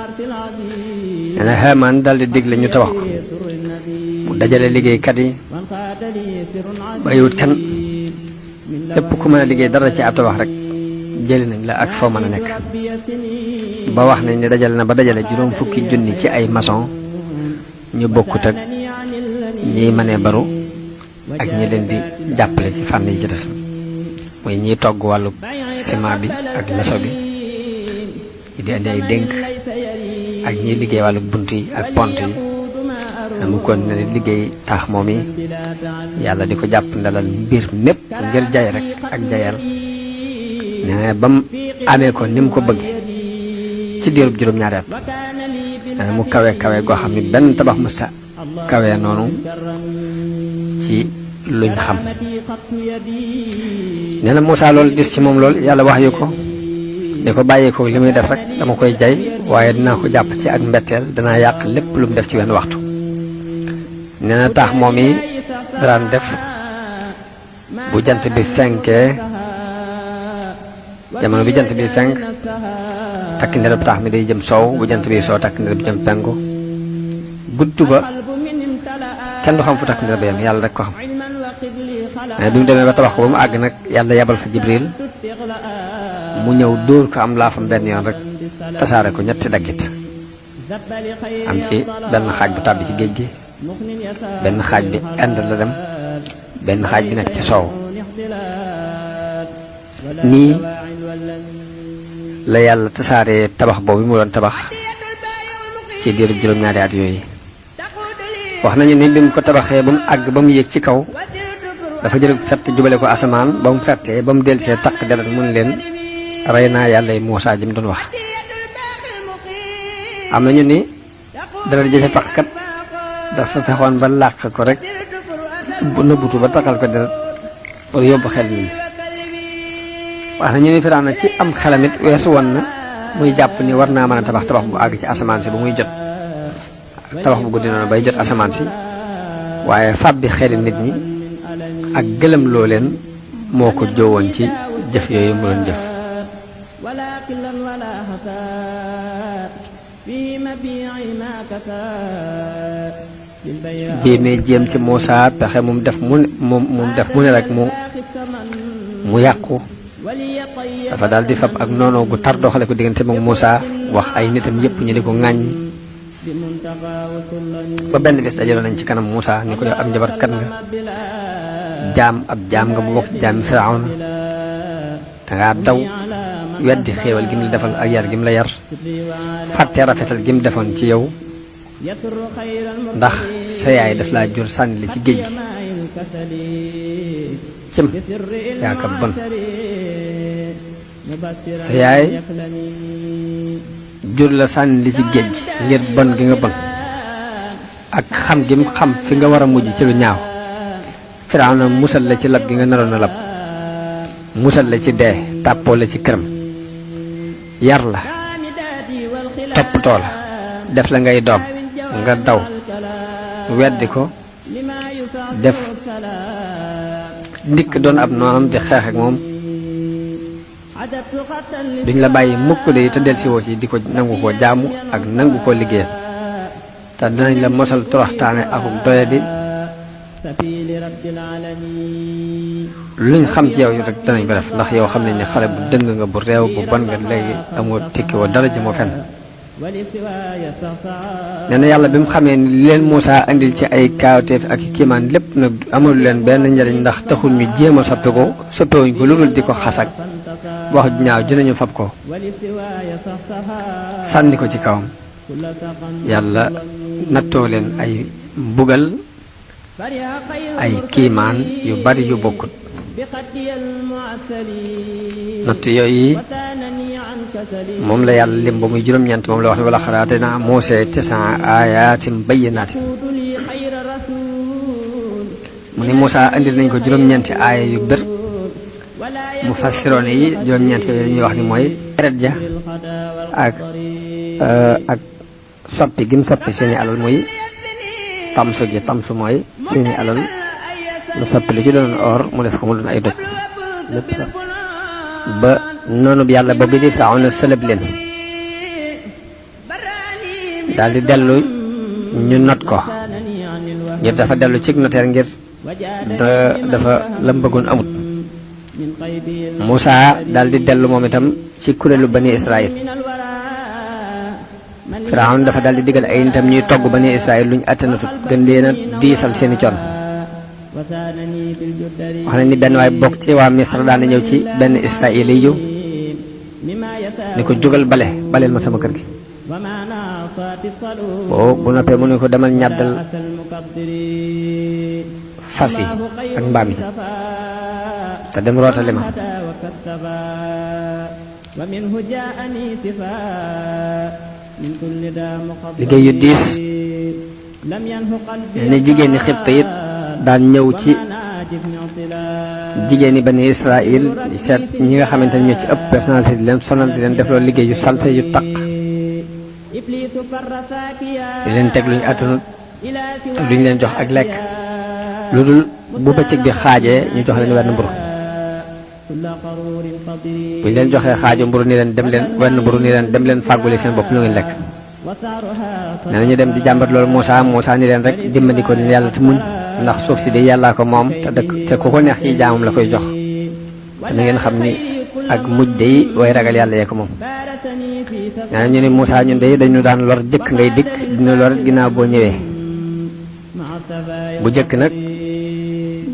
nee na Haamaan daal di digle ñu tabax ko mu dajale liggéeykat yi bàyyiwut kenn lépp ku mën a liggéey dara ci ab tabax rek jëli nañ la ak foo mën a nekk ba wax nañ ne dajale na ba dajale juróom fukki junni ci ay maçon ñu bokkut ak ñiy mënee baru ak ñi leen di jàppale ci fànn yi ci des muy ñiy togg wàllu ciment bi ak leso bi ñi di andi ay dénk ak ñiy liggéey wàllu bunt yi ak pont yi mu kon ne liggéey taax moom yi yàlla di ko jàpp ndalal mbir mépp ngir jaay rek ak jayal nee na ba mu amee ko ni mu ko bëgg ci diirub juróom-ñaari at nee na mu kawe kawe goo xam ne benn tabax musta kawe noonu ci luñ xam. nee na Muusaa loolu gis ci moom lool yàlla wax yu ko ne ko bàyyee ko li muy def rek dama koy jay waaye dinaa ko jàpp ci ak mbetteel danaa yàq lépp lu mu def ci wenn waxtu. nee na taax moom yi daan def bu jant bi fenkee jamono bi jant bi fenk takk ndereb taax mi day jëm soow bu jant bi soow takk ndereb jëm penku gudd ba kenn du xam fu takk ndereb yam yàlla rek ko xam. mais bi mu demee ba tabax ko ba mu àgg nag yàlla yabal fa Jibril mu ñëw dóor ko am laafam benn yoon rek tasaare ko ñetti daggit am ci benn xaaj bu tàbbi ci géej gi benn xaaj bi Inde la dem benn xaaj bi nekk ci soow nii la yàlla tasaaree tabax boobu mu doon tabax ci diiru juróom-ñaari at yooyu wax nañu ni bi mu ko tabaxee ba mu àgg ba mu yéeg ci kaw dafa jël fett jubale ko asamaan ba mu fettee ba mu dellusee takk deret mun leen rey naa yàlla yi Muusaa ji mu doon wax am nañu ni deret ji ca takk kat dafa fexoon ba làq ko rek bu nëbbutu ba takkal ko deret pour yóbbu xel nit ñi wax nañu ni Firawna ci am xelamit weesu woon na muy jàpp ni war naa mën a tabax tabax bu àgg ci asamaan si ba muy jot tabax bu guddi noonu bay jot asamaan si waaye fab bi xeli nit ñi ak gëlëm loo leen moo ko jóowoon ci jëf yooyu mu doon jëf jéem ci Muusaa pexe mu def mu ne rek mu yàqu dafa daal di fab ak noonu gu tar doxale ko diggante moom Muusaa wax ay nitam yëpp ñu di ko ŋàññ ba benn bis dajaloon nañ ci kanam Muusaa ni ko yow am njabarkat nga ab jaam nga bu bokk ci jaami Firawna dangaa daw weddi xéewal gi mu la defal ak yar gi mu la yar fàtte rafetal gi mu defoon ci yow ndax sa yaay daf laa jur sànni la ci géej gi cim yaa ka bon sa yaay jur la sànni li ci géej gi ngir bon gi nga bon ak xam gi mu xam fi nga war a mujj ci lu ñaaw Firawna musal la ci lab gi nga naroon a lab musal la ci dee tàppoo la ci këram yar la toppatoo la def la ngay doom nga daw weddi ko def ndikk doon ab noonam di xeex ak moom duñ la bàyyi mukk de te del si woo ci di ko nangu koo jaamu ak nangu koo liggéeyal te dinañ la mosal toroxtaane akuk doyadi luñ xam ci yow rek danañ ko def ndax yow xam nañ ne xale bu dëng nga bu réew bu bon nga léegi amoo tikki woo dara ji moo fenn nee na yàlla bi mu xamee ni leen Muusaa indil ci ay kaawteef ak kiimaan lépp nag amul leen benn njariñ ndax taxul ñu jéem a soppewuñ ko lu dul di ko xasak wax ju ñaaw ju nañu fab ko sànni ko ci kawam yàlla nattoo leen ay mbugal ay kiimaan yu bari yu bokkut natt yooyu moom la yàlla lim ba muy juróom-ñeent moom la wax ne wala xaraate naa Muusaa 9 aayaatin bayyinaatin mu ni Muusaa andil nañ ko juróom-ñeenti aaya yu bir mu fassiroon yi juróom-ñeent yooyu ñuy wax ni mooy deret ja ak soppi gi mu soppi seeni alal muy tamsu gi tamsu mooy seeni alal mu soppi li ci doon or mu def ko mu doon ay doj lépp ba noonu bi yàlla boobu di Firawna sëlëb leen daal di dellu ñu not ko ngir dafa dellu ci noteer ngir dafa lam bëggoon amut Muusaa daal di dellu moom itam ci kuréelu bani Israël Firawna dafa daal di digal ay nitam ñuy togg bani Israël luñ attanatut gën leen a diisal seeni coon wax nañ ni benn waay bokk ci waa Misra daan na ñëw ci benn Israëli yu ni ko jógal baleel ma sama kër gi bu noppee mu ne ko demal ñàddal fas yi ak mbaam yi te dem rootali ma liggéey yu diis ne jigéen ñi Xibt it daan ñëw ci jigéen ñi bani Israël seet ñi nga xamante ne ñoo ci ëpp personnalité di leen sonal di leen def loolu liggéey yu salte yu taq di leen teg luñu attanut te duñ leen jox ak lekk lu dul bu bëccëg bi xaajee ñu jox leen wenn mburu buñ leen joxee xaaju mburu ni leen dem leen wenn mburu ni leen dem leen fàggule seen bopp lu ngeen lekk nee na ñu dem di jàmbat loolu Muusaa ni leen rek dimbali ko ni yàlla te muñ ndax suuf si de yàllaa ko moom te ku ko neex ci jaamam la koy jox te na ngeen xam ni ak mujj day way ragal yàlla yee ko moom. nee na ñu ne Moussa ñun day dañu daan lor jëkk ngay dikk dina lor ginnaaw boo ñëwee. bu jëkk nag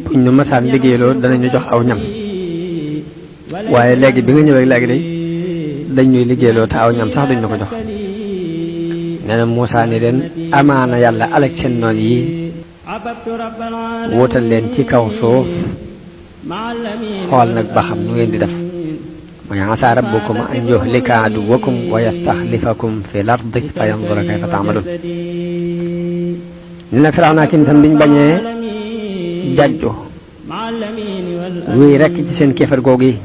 buñ ñu masaan liggéeyloo danañu jox aw ñam waaye léegi bi nga ñëwee léegi day dañ ñuy liggéeyloo te aw ñam sax duñ ñu ko jox. nee na Moussa ni leen amaana yàlla alak seen noon yi wóotal leen ci kaw suuf xool nag ba xam nu ngeen di def. mooy asaa rabbukum an yuhlika aduwakum wa yastaxlifakum fi lardi fa yandura kayfa taamaluun. nee na Firawna ak nitam biñ bañee jajju wéy rekk ci seen kéefar googu yi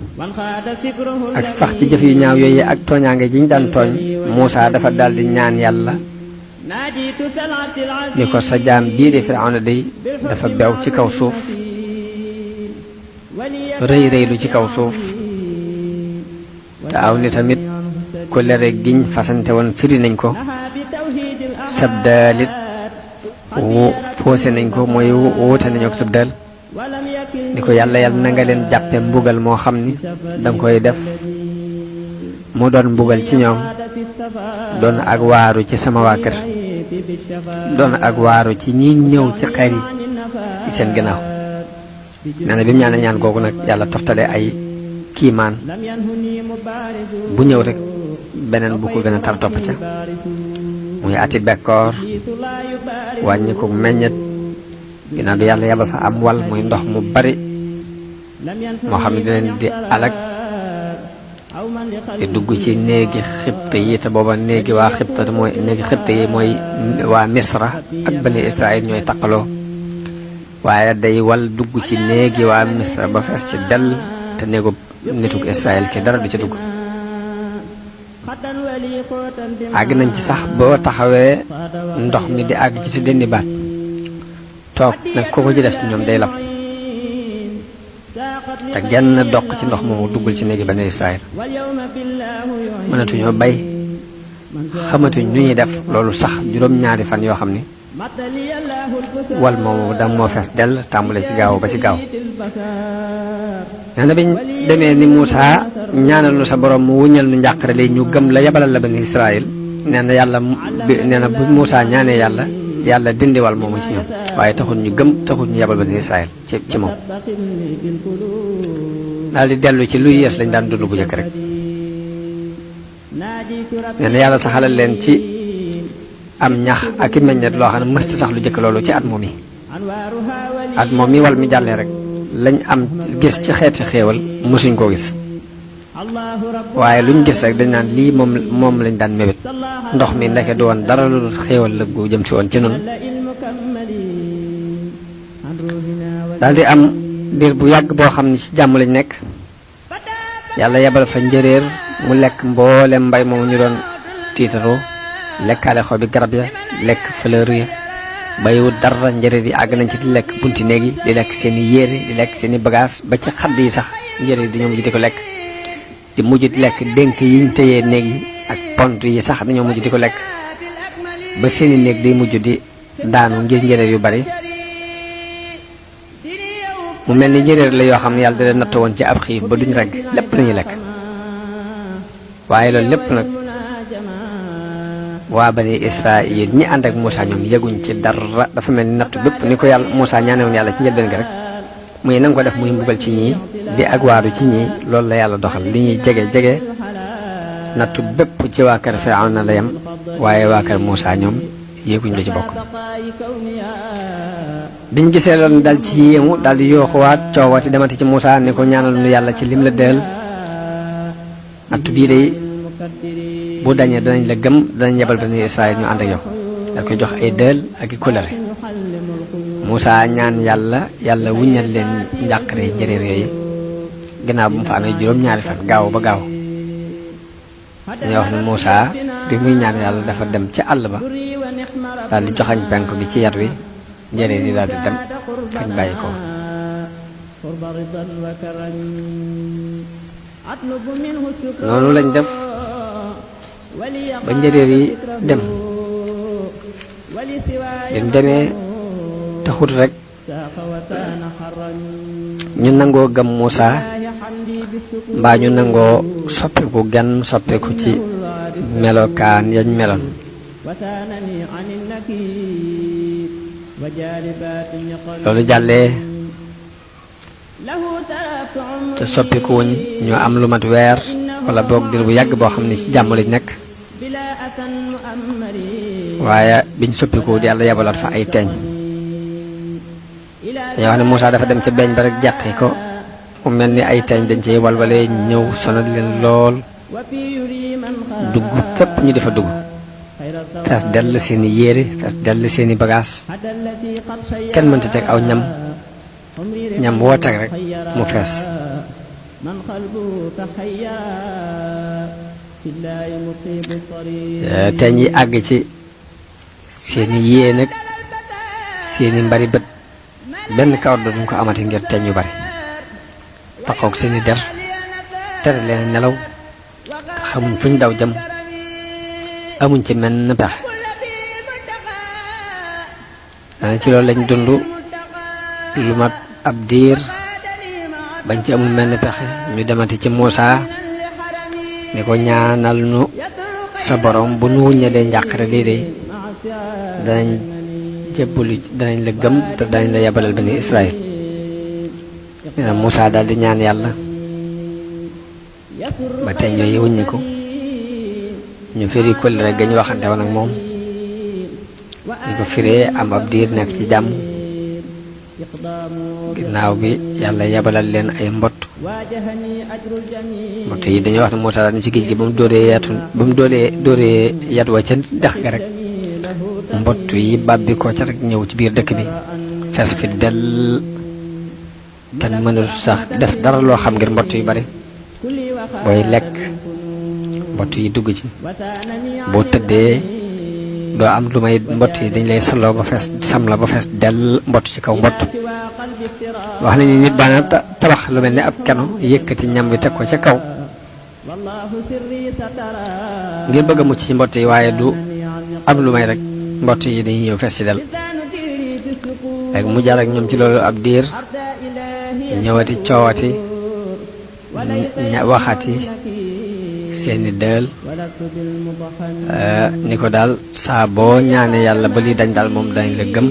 ak sax ci jëf yu ñaaw yooyu ak tooñaange ji ñu daan tooñ Moussa dafa daldi ñaan yàlla ni ko sa jaam bii de Firawna day dafa bew ci kaw suuf rëy rëylu ci kaw suuf te aw ni tamit ku lere giñ fasante woon firi nañ ko sabdaalit foose nañ ko mooy wóote nañu ak sabdaal ni ko yàlla na nga leen jàppe mbugal moo xam ni danga koy def mu doon mbugal ci ñoom doon ak waaru ci sama waa kër doon ak waaru ci ñi ñëw ci xeer yi ci seen gannaaw. nee na bi mu ñaanee ñaan googu nag yàlla toftale ay kiimaan bu ñëw rek beneen bu ko gën a tar topp ca muy ati bekkoor wàññi ko meññet ginnaaw bi yàlla yabal fa am wal muy ndox mu bari moo xam ne dinañ di alak di dugg ci néegi xibte yi te booba néegi waa xibte mooy néegi xibte yi mooy waa Misra ak bani Israël ñooy taqaloo waaye day wal dugg ci néegi waa Misra ba fees ci dell te néegu nituk Israël ki dara du ci dugg. àgg nañ ci sax boo taxawee ndox mi di àgg ci si dënni baat toog nag kooku ci def ci ñoom day lab te genn doq ci ndox moomu duggul ci néegi bani Israël. mënatuñoo bay xamatuñ nu ñuy def loolu sax juróom-ñaari fan yoo xam ni wal moomu da moo fees dell tàmbale ci gaaw ba ci gaaw. nee na biñ demee ni Moussa ñaanal nu sa borom mu wuññal nu njàqare li ñu gëm la yabalal la bani Israël. nee na yàlla nee na bu Moussa ñaanee yàlla dindi wal moomu ci ñoom waaye taxul ñu gëm taxul ñu yabal bani Israël ci moom. daal di dellu ci lu yees lañ daan dund bu njëkk rek. nee na yàlla saxalal leen ci am ñax ak i meññet loo xam ne mës sax lu jëkk loolu ci at moom yi wal mi jàllee rek lañ am gis ci xeeti xéewal mësuñ koo gis waaye luñ gis rek dañ naan lii moom lañ daan mébét ndox mi ndeke du woon dara lu xéewal la gu jëm si woon ci nun daal di am diir bu yàgg boo xam ne ci jàmm lañ nekk yàlla yebal fa njëréer mu lekk mboolem mbay moomu ñu doon tiitaroo lekkaale xobi garab ya lekk fleur ya bayiwut dara njëréer yi àgg nañ ci di lekk bunti néeg yi di lekk seen i yére di lekk seen i bagage ba ci xadd yi sax njëréer dañoo mujj di ko lekk di mujj di lekk dénk yiñ tëyee néeg yi ak pont yi sax dañoo mujj di ko lekk ba seen i néeg day mujj di daanu ngir njëréer yu bari mu mel ni njëréer la yoo xam ne yàlla da leen natt woon ci ab xiif ba duñ regg lépp lañuy lekk waaye loolu lépp nag waa bani Israël ñi ànd ak Moussa ñoom yëguñ ci dara dafa mel ni natt bépp ni ko yàlla Moussa ñaanewoon yàlla ci njëlbeen gi rek muy nanga ko def muy mbugal ci ñii di ak waaru ci ñii loolu la yàlla doxal li ñuy jege nattu bépp ci waa kër Firawna la yem waaye waa kër Moussa ñoom yëguñ lu ci bokk. biñ gisee loolu dal ci yéemu dal di yooxuwaat coowati demati ci Moussa ne ko ñaanal nu yàlla ci lim la deel nattu bii de bu dañee danañ la gëm danañ yebal bani Israël ñu ànd ak yow dal koy jox ay deel ak i kulare Moussa ñaan yàlla wuññal leen njàqare njëréer yooyu gannaaw bu mu fa amee juróom-ñaari fan gaaw ba gaaw dañuy wax ne Moussa bi muy ñaan yàlla dafa dem ci àll ba daal di joxañ penk bi ci yat wi njëréer yi daal di dem fañ bàyyi ko. noonu lañ def ba njëréer yi dem demee taxut rek ñu nangoo gëm Muusa mbaa ñu nangoo soppiku genn soppiku ci melokaan yañ meloon loolu jàllee te soppikuwuñ ñu am lu mat weer wala boog dir bu yàgg boo xam ne ci jàmm lañ nekk waaye biñ soppikuwu di yàlla yabalaat fa ay teeñ dañoo wax ne Muusa dafa dem ca beeñ ba rek jàqi ko mu mel ni ay teeñ dañ ci walwale ñëw sonal leen lool dugg fépp ñu defa dugg fees dell seeni yére fees dell seeni bagaas kenn mënta teg aw ñam woo teg rek mu fees teeñ yi àgg ci seeni yéen ak seeni mbari bët benn kawar duñ ko amati ngir teeñ yu bari taxoog seeni der tere leen nelaw xamuñ fuñ daw jëm amuñ ci menn pexe dana ci loolu lañ dund lu mat ab diir bañ ci amul menn pexe ñu demati ci Muusa ni ko ñaanal nu sa borom bu nu wuññalee njàqare lii de danañ jébbalu danañ la gëm te danañ la yabalal bani Israël nee na Muusa daal di ñaan yàlla ba tey ñooy wuññi ko ñu firi kóllëre ga ñu waxante woon ak moom ñu ko firee am ab diir nekk ci jàmm ginnaaw bi yàlla yabalal leen ay mbott yi dañuy wax ne Muusa daal ci géej gi ba mu dóoree yat wa ca dex ga rek mbott yi bàbbi ko ca rek ñëw ci biir dëkk bi fees fi dell kenn mënul sax def dara loo xam ngir mbott yu bari booy lekk mbott yi dugg ci boo tëddee doo am lu may mbott yi dañ lay saloo ba fees sam la ba fees dell mbott ci kaw mbott wax nañu nit baana tabax lu mel ne ab keno yëkkati ñam wi teg ko ca kaw ngir bëgg a mucc ci mbott yi waaye du am lu may rek mbott yi dañuy ñëw fees ci dell léegi mu jaar ak ñoom ci loolu ab diir ñëwati coowati waxati seeni dël ni ko daal saa boo ñaane yàlla ba lii dañ daal moom dañ la gëm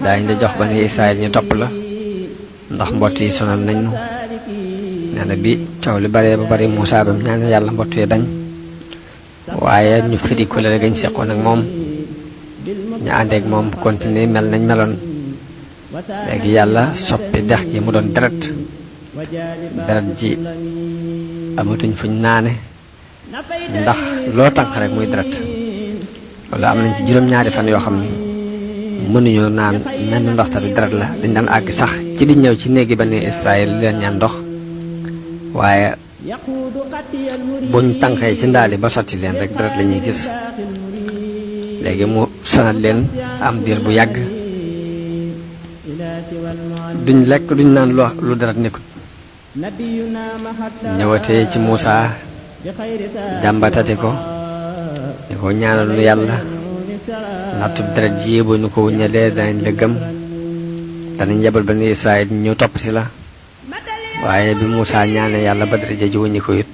dañ la jox bani Israël ñu topp la ndax mbott yi sonal nañ nu nee na bi coow li baree ba bari Muusa bam ñaane yàlla mbott yi dañ waaye ñu firi kóllëre gañ seqoon ak moom ñu àndeek moom continuer mel nañ meloon léegi yàlla soppi dex gi mu doon deret ji amatuñ fuñ naane ndax loo tànq rek muy deret wala am nañ ci juróom-ñaari fan yoo xam ne mënuñoo naan menn ndox te du deret la dañ daan àgg sax ci di ñëw ci néegi bani Israël leen ñaan ndox waaye buñ tànqee ci ndaali ba sotti leen rek deret la ñuy gis léegi mu sonal leen am diir bu yàgg duñ lekk duñ naan lu deret nekkut ñëwatee ci Muusa jàmbatati ko ni ko ñaanal nu yàlla nattub deret ji bu ñu ko wuññalee danañ la gëm danañ yebal bani Israël ñu topp si la waaye bi Muusa ñaane yàlla ba deret ji wuññi ko it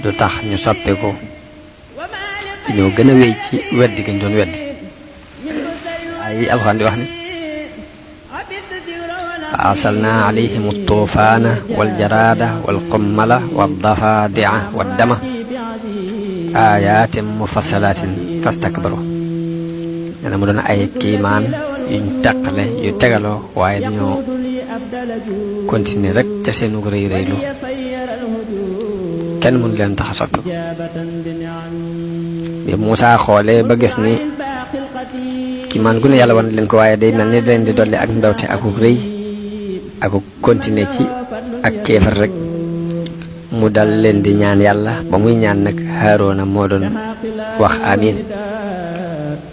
du tax ñu soppi ko ñoo gën a wéy ci weddi gañ doon weddi ay alxuraan di wax ne فأرسلنا عليهم الطوفان والجراد والقمل والضفادع والدم آيات مفصلات فاستكبروا يعني mu doon ay kiimaan yuñ taqale yu tegaloo waaye dañoo continuer rek ca seenu rëy rëylu kenn mënu leen tax a soppi bi Muusa xoolee ba gis ni kiimaan gu ne yàlla wan leen ko waaye day mel ni leen di dolli ak ndawte akuk rëy ak continuer ci ak kéefar rek mu dal leen di ñaan yàlla ba muy ñaan nag Haaruna moo doon wax amin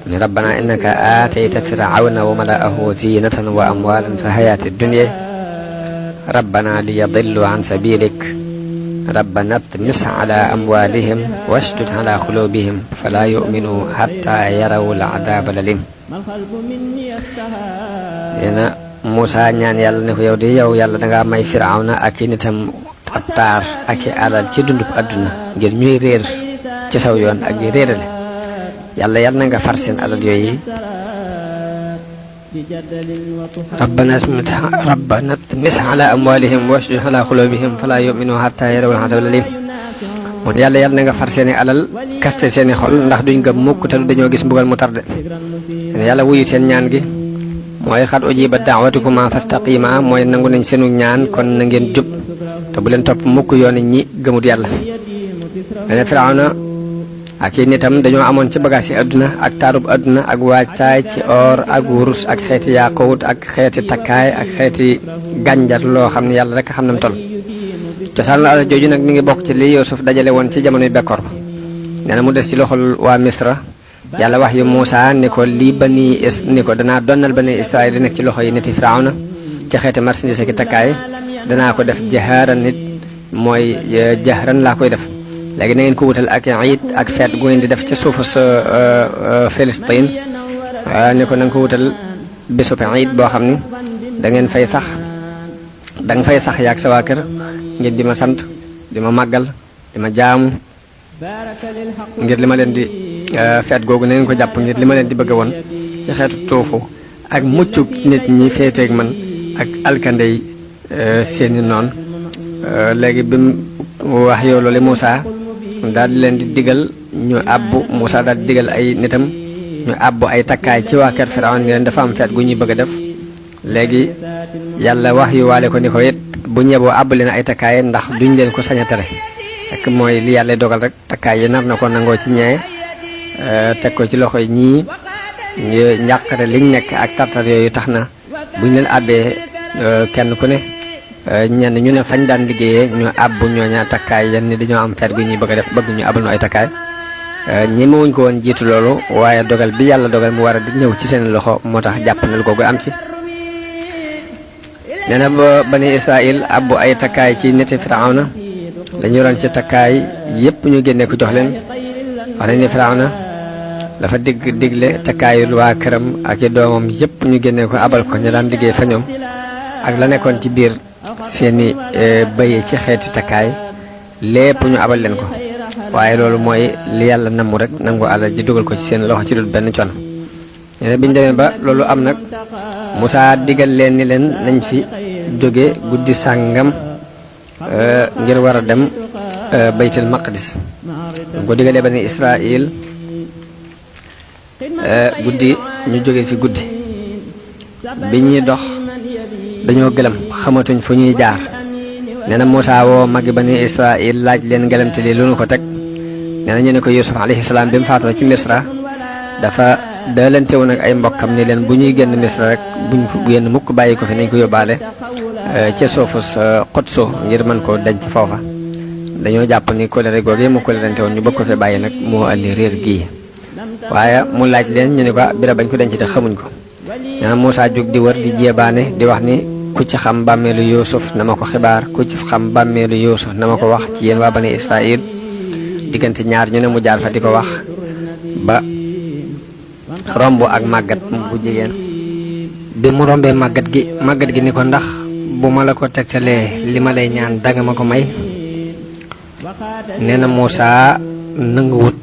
ni rabbana innaka aatayta firawna wa mala'ahu zinatan wa amwalan fi hayati dunya rabbana liyadillu an sabilik rabbana tmis ala amwalihim washdud ala qulubihim fala yu'minu hatta yarawul adaba lalim. neena Muusa ñaan yàlla ne ko yow de yow yàlla dangaa may Firawna ak i nitam ab taar ak i alal ci dundub àdduna ngir ñuy réer ci saw yoon ak yi réerale yàlla na nga far seen alal yooyu. rabbana tmis ala amwalihim washdud ala qulubihim fala yu'minu hatta yarawul adaba lalim. moom yàlla na nga far seeni alal kaste seeni xol ndax duñ gëm mukk te dañoo gis mbugal mu tarde. yàlla wuyu seen ñaan gi mooy xat ujiba da'watukuma fastaqima mooy nangu nañ seenu ñaan kon na ngeen jub te bu leen topp mukk yooni ñi gëmut yàlla. mene Firawna ak i nitam dañoo amoon ci bagaas yi àdduna ak taarub àdduna ak waajtaay ci or ak wurus ak xeeti yaaqut ak xeeti takkaay ak xeeti gànjar loo xam ne yàlla rek xam nam toll. cosaan la alal jooju nag mi ngi bokk ci li Yuusuf dajale woon ci jamonoy bekkoor ba nee na mu des ci loxol waa Misra. yàlla wax yu Muusa ni ko lii ni ko danaa donnal bani Israayil di nekk ci loxo yi niti Firawna ci xeeti marchandise ki takkaay danaa ko def jahaaran nit mooy jahran laa koy def. léegi na ngeen ko wutal ak iid ak feet gu ngeen di def ca suufu sa Filistin ni ko na nga ko wutal bésub iid boo xam ni da ngeen fay sax yaag sa waa kër ngir di ma sant di ma màggal di ma jaamu ngir li ma leen di feet googu na ngeen ko jàpp ngir li ma leen di bëgg woon ci xeetu tuufu ak muccuk nit ñi féeteeg man ak alkandey seeni noon. léegi bi mu wax yow loolu Muusa daal di leen di digal ñu àbbu Muusa daal di digal ay nitam ñu àbbu ay takkaay ci waa kër Firawna ni leen dafa am feet gu ñuy bëgg a def. léegi yàlla wax yu waale ko ni ko it bu ñeboo àbb leen ay takkaay ndax duñ leen ko sañ a tere rek mooy li yàlla dogal rek takkaay yi nar na ko nangoo ci ñee teg ko ci loxo yi ñii njàqare liñ nekk ak tartar yooyu tax na buñ leen àbbee kenn ku ne ñenn ñu ne fañ daan liggéeyee ñu àbbu ñooña takkaay yenn ni dañoo am feet gu ñuy bëgg a def bëgg ñu abal nu ay takkaay ñemewuñ ko woon jiitu loolu waaye dogal bi yàlla dogal mu war a di ñëw ci seen loxo moo tax jàppandal googu am ci. nee na ba bani Israayil abbu ay takkaay ci niti Firawna dañu yoroon ci takkaay yépp ñu génne ko jox leen wax nañ ne Firawna dafa digle takkaayul waa këram ak i doomam yépp ñu génne ko abal ko ñu daan liggéey fa ñoom ak la nekkoon ci biir seeni bëye ci xeeti takkaay lépp ñu abal leen ko waaye loolu mooy li yàlla namu rek nangu alal ji dugal ko ci seen loxo ci dul benn coono. nee na biñu demee ba loolu am nag Muusa digal leen ni leen nañ fi jóge guddi sàngam ngir war a dem baytul maqdis ko digalee bani Israayil guddi ñu jóge fi guddi bi ñuy dox dañoo gëlëm xamatuñ fu ñuy jaar. nee na Muusa woo magi bani Israayil laaj leen gëlëmte li lu nu ko teg. nee na ñu ne ko Yuusuf alayhi salaam bi mu faatoo ci Misra dafa daalante woon ak ay mbokkam ni leen bu ñuy génn Misra rek buñ ko génn mukk bàyyi ko fi nañ ko yóbbaale ca suufu Qudsu ngir mën koo denc foofa. dañoo jàpp ni kóllëre googee mu kóllërante woon ñu bëgg ko fee bàyyi nag moo andi réer gii waaye mu laaj leen ñu ne ko bira bañ ko denc te xamuñ ko. nee na Muusa jóg di wër di jéebaane di wax ni ku ci xam bàmmeelu Yuusuf na ma ko xibaar ku ci xam bàmmeelu Yuusuf na ma ko wax ci yéen waa bani Israayil diggante ñaar ñu ne mu jaar fa di ko wax ba romb ak màggat bu jigéen. bi mu rombee màggat gi ni ko ndax bu ma la ko tegtalee li ma lay ñaan danga ma ko may. nee na Muusa nanguwut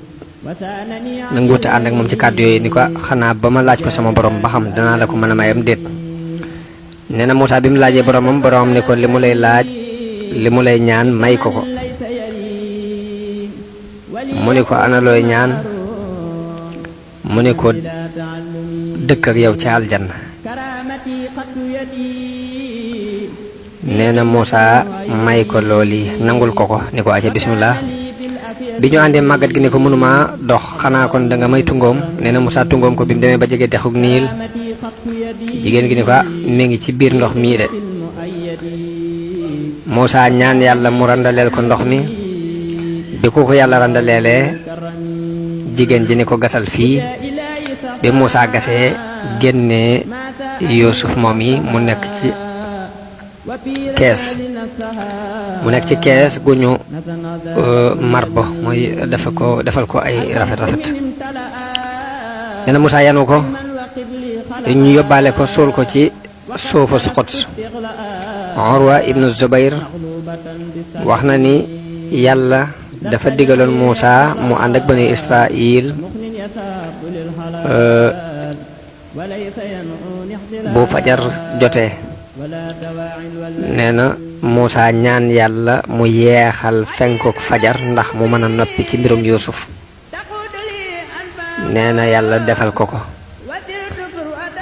ànd ak moom ci kàddu yooyu ni ko xanaa ba ma laaj ko sama borom ba xam danaa la ko mën a mayam déet. nee na Muusa bi mu laajee boromam ni ko li mu lay laaj li mu lay ñaan may ko ko. mu ni ko ana looy ñaan mu ni ko dëkk ak yow ci aljanna. nee na Muusa may ko looli nangul ko ni ko aca bismillah. bi ñu àndee màggat gi ne ko mënuma dox xanaa kon da nga may tungoom. nee na Muusa tungoom ko bi mu demee ba jege dexuk Niil jigéen gi ni ko mi ngi ci biir ndox mii de. Muusa ñaan yàlla mu randaleel ko ndox mi bi ko yàlla randaleelee jigéen ji ni ko gasal fii. bi Muusa gasee génnee Yuusuf moom yi mu nekk ci kees mu nekk ci kees gu ñu marbo mooy defal ko ay rafet nee na Moussa yanu ko ñu yóbbaale ko suul ko ci suufu Quds. Urwa ibnu Zubayr wax na ni yàlla dafa digaloon Moussa mu ànd ak bani Israil bu fajar jotee. nee na Moussa ñaan yàlla mu yeexal fenkuk fajar ndax mu mën a noppi ci mbirum Yuusuf. nee na yàlla defal ko ko.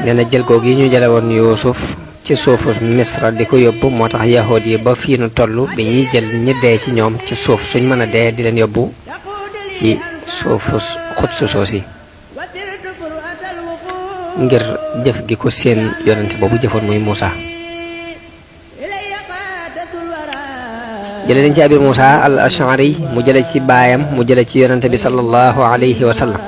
nee na jël ko gi ñu jële woon Yuusuf ci suufu Misra di ko yóbbu moo tax yahood yi ba fii nu toll dañuy jël ñi dee ci ñoom ci suuf suñ mën a dee di leen yóbbu ci suufu Quds soosi ngir jëf gi ko seen yonente boobu jëfoon muy Moussa. jële nañ ci Abi Moussa al Ash'ari mu jële ci baayam mu jële ci yonente bi sallallahu alayhi wa sallam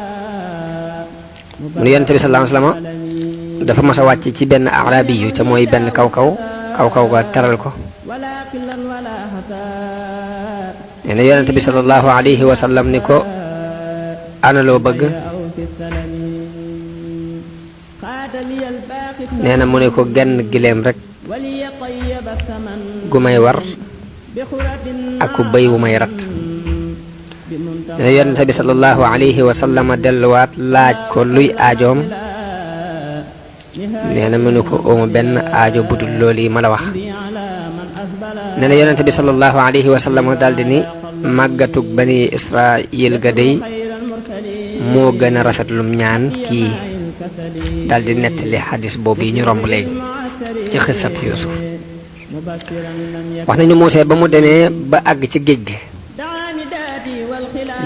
mu ne yonente bi sallallahu alayhi wa sallam dafa mas a wàcc ci benn arabi yu ca mooy benn kaw ga teral ko. nee na yonente bi sallallahu alayhi wa sallam ni ko ana loo bëgg. nee na mu ne ko genn gileem rek gu may war ak ku bëy wu may rat. nee na yonente bi sallallahu alayhi wa sallam delluwaat laaj ko luy aajoom. nee na mu ne ko ooma benn aajo budul loolu yi ma la wax. nee na yonente bi sallallahu alayhi wa sallam daldi ni màggatug bani Israil ga dey moo gën a rafet lum ñaan kii. daldi nettali xadis boobu yi ñu romb léegi ci xisab Yuusuf. wax nañu Musaa ba mu demee ba àgg ci géej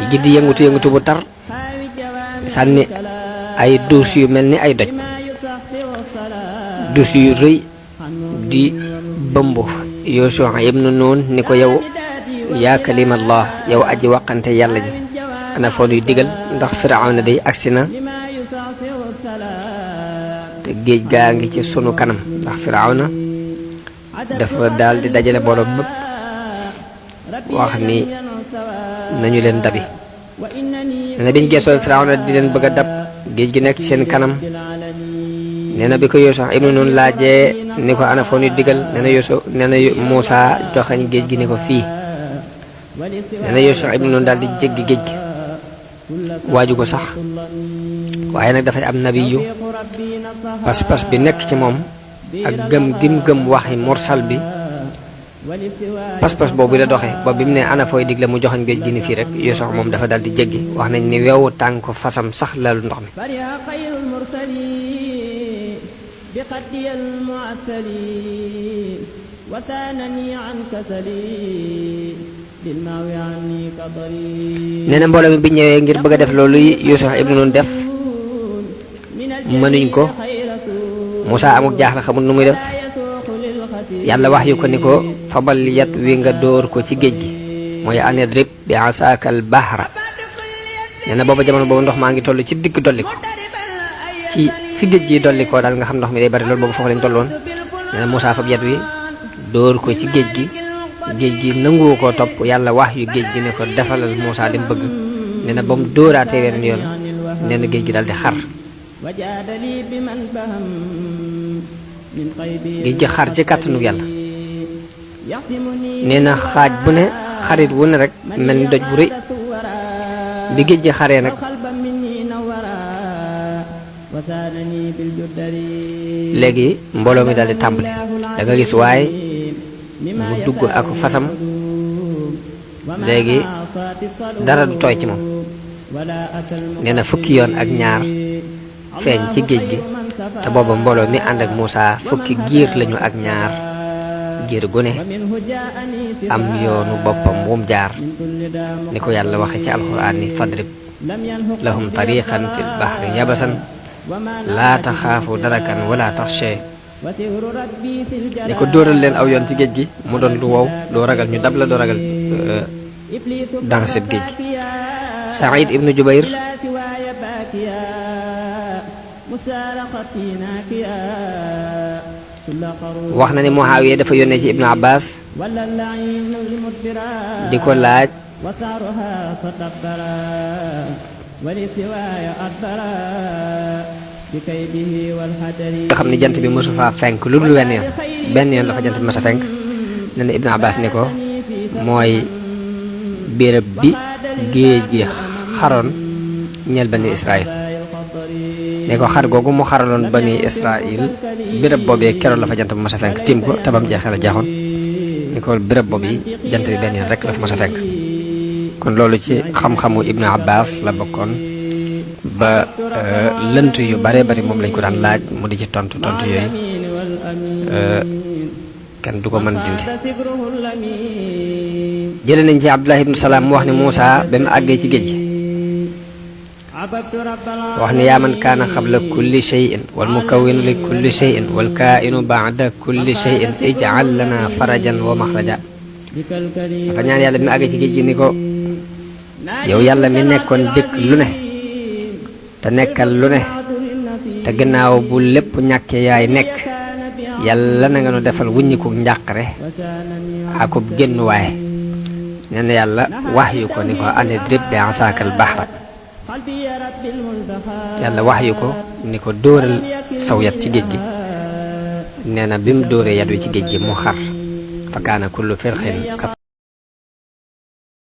gi di yëngutu bu tar sànni ay duus yu mel ni ay doj duus yu rëy di bëmb Yuusuf ibnu Nuun ni ko yow yaa kalimallah yow aji waqante yàlla ji ana foo nuy digal ndax Firawna day agsi na te géej gaa ngi ci sunu kanam ndax Firawna dafa daal di dajale mbooloo bépp wax ni nañu leen dabi. nee na biñ geesoo Firawna di leen bëgg a dab géej gi nekk ci seen kanam. nee na bi ko Yuusuf ibnu Nun laajee ni ko ana foo nuy digal nee na Moussa joxañ géej gi ni ko fii. nee na Yuusuf ibnu Nun daal di jéggi géej gi waaju ko sax waaye nag dafay am nabiyu pas-pas bi nekk ci moom ak gëm waxi mursal bi pas-pas boobu la doxee ba bi mu ne ana fooy digle mu joxañ géej gi ni fii rek Yuusuf moom dafa daal di jéggi wax nañ ni weewu tànk fasam sax lalu ndox mi. nee na mbooloo mi bi ñëwee ngir bëgg a def loolu Yuusuf ibnu Nun def mënuñ ko. Moussa amuk jaaxle xamul nu muy def yàlla wax yu ko ni ko fabal yat wi nga dóor ko ci géej gi mooy anidrib bi asaakal bahra. nee na booba jamono boobu ndox maa ngi toll ci digg dolli ko ci fi géej gi dolli ko daal nga xam ndox mi day bari loolu boobu foofu lañ tolloon. nee na Moussa fab yat wi dóor ko ci géej gi nanguwu koo topp yàlla wax yu géej gi ne ko defalal Moussa li mu bëgg. nee na ba mu dóoraatee weneen yoon nee na géej gi daal di xar. géej gi xar ci kàttanu yàlla. nee na xaaj bu ne xarit wu ne rek mel ni doj bu rëy bi géej gi xaree nag léegi mbooloo mi daal di tàmbali da nga gis waaye mu dugg ak fasam léegi dara du tooy ci moom. nee na fukki yoon ak ñaar feeñ ci géej gi te booba mbooloo mi ànd ak Moussa fukki giir lañu ak ñaar giir gu ne am yoonu boppam wum jaar ni ko yàlla waxe ci alxuraan ni fadrib lahum tariqan fil bahri yabasan laa taxaafu darakan wala taxshe. ni ko dóoral leen aw yoon ci géej gi mu doon lu wow doo ragal ñu dab la doo ragal danseb géej gi. Saïd ibnu Jubayr wax na ni Muawiya dafa yónnee ci Ibnu Abbas di ko laaj nga xam ni jant bi mosu faa fenk lu dul benn yoon la fa jant bi mos a fenk ne na Ibnu Abbas ni ko mooy béréb bi géej gi xaroon ñeel bani Israël ne ko xar googu mu xaraloon bani Israël béréb boobee keroon la fa jant bi mos a fenk tiim ko tabam jeexee la jeexoon ni ko béréb boobu jant bi benn yoon rek la fa mos a fenk kon loolu ci xam-xamu Ibnu Abbas la bokkoon ba lënt yu bare bari moom lañ ko daan laaj mu di ci tontu yooyu kenn du ko mën dindi jële nañ ci Abdullah ibn Salaam mu wax ni Muusa ba mu àggee ci géej gi wax ni yaa man kaana xabla kulli shay'in wal mukawwinu li kulli shay'in wal kaa'inu ba'da kulli shay'in ij'al lana farajan wa maxraja dafa ñaan yàlla bi mu àggee ci géej gi ni ko yow yàlla mi nekkoon jëkk lu ne te nekkal lu ne te gannaaw bu lépp ñàkkee yaay nekk yàlla na nga nu defal wuññiku njàqare akub génn waaye nee na yàlla wax yu ko ni ko ane drib bi asaakal bahra yàlla wax yu ko ni ko dóoral saw yat ci géej gi nee na bi mu dóoree yat wi ci géej gi mu xar fa kaana kullu firxin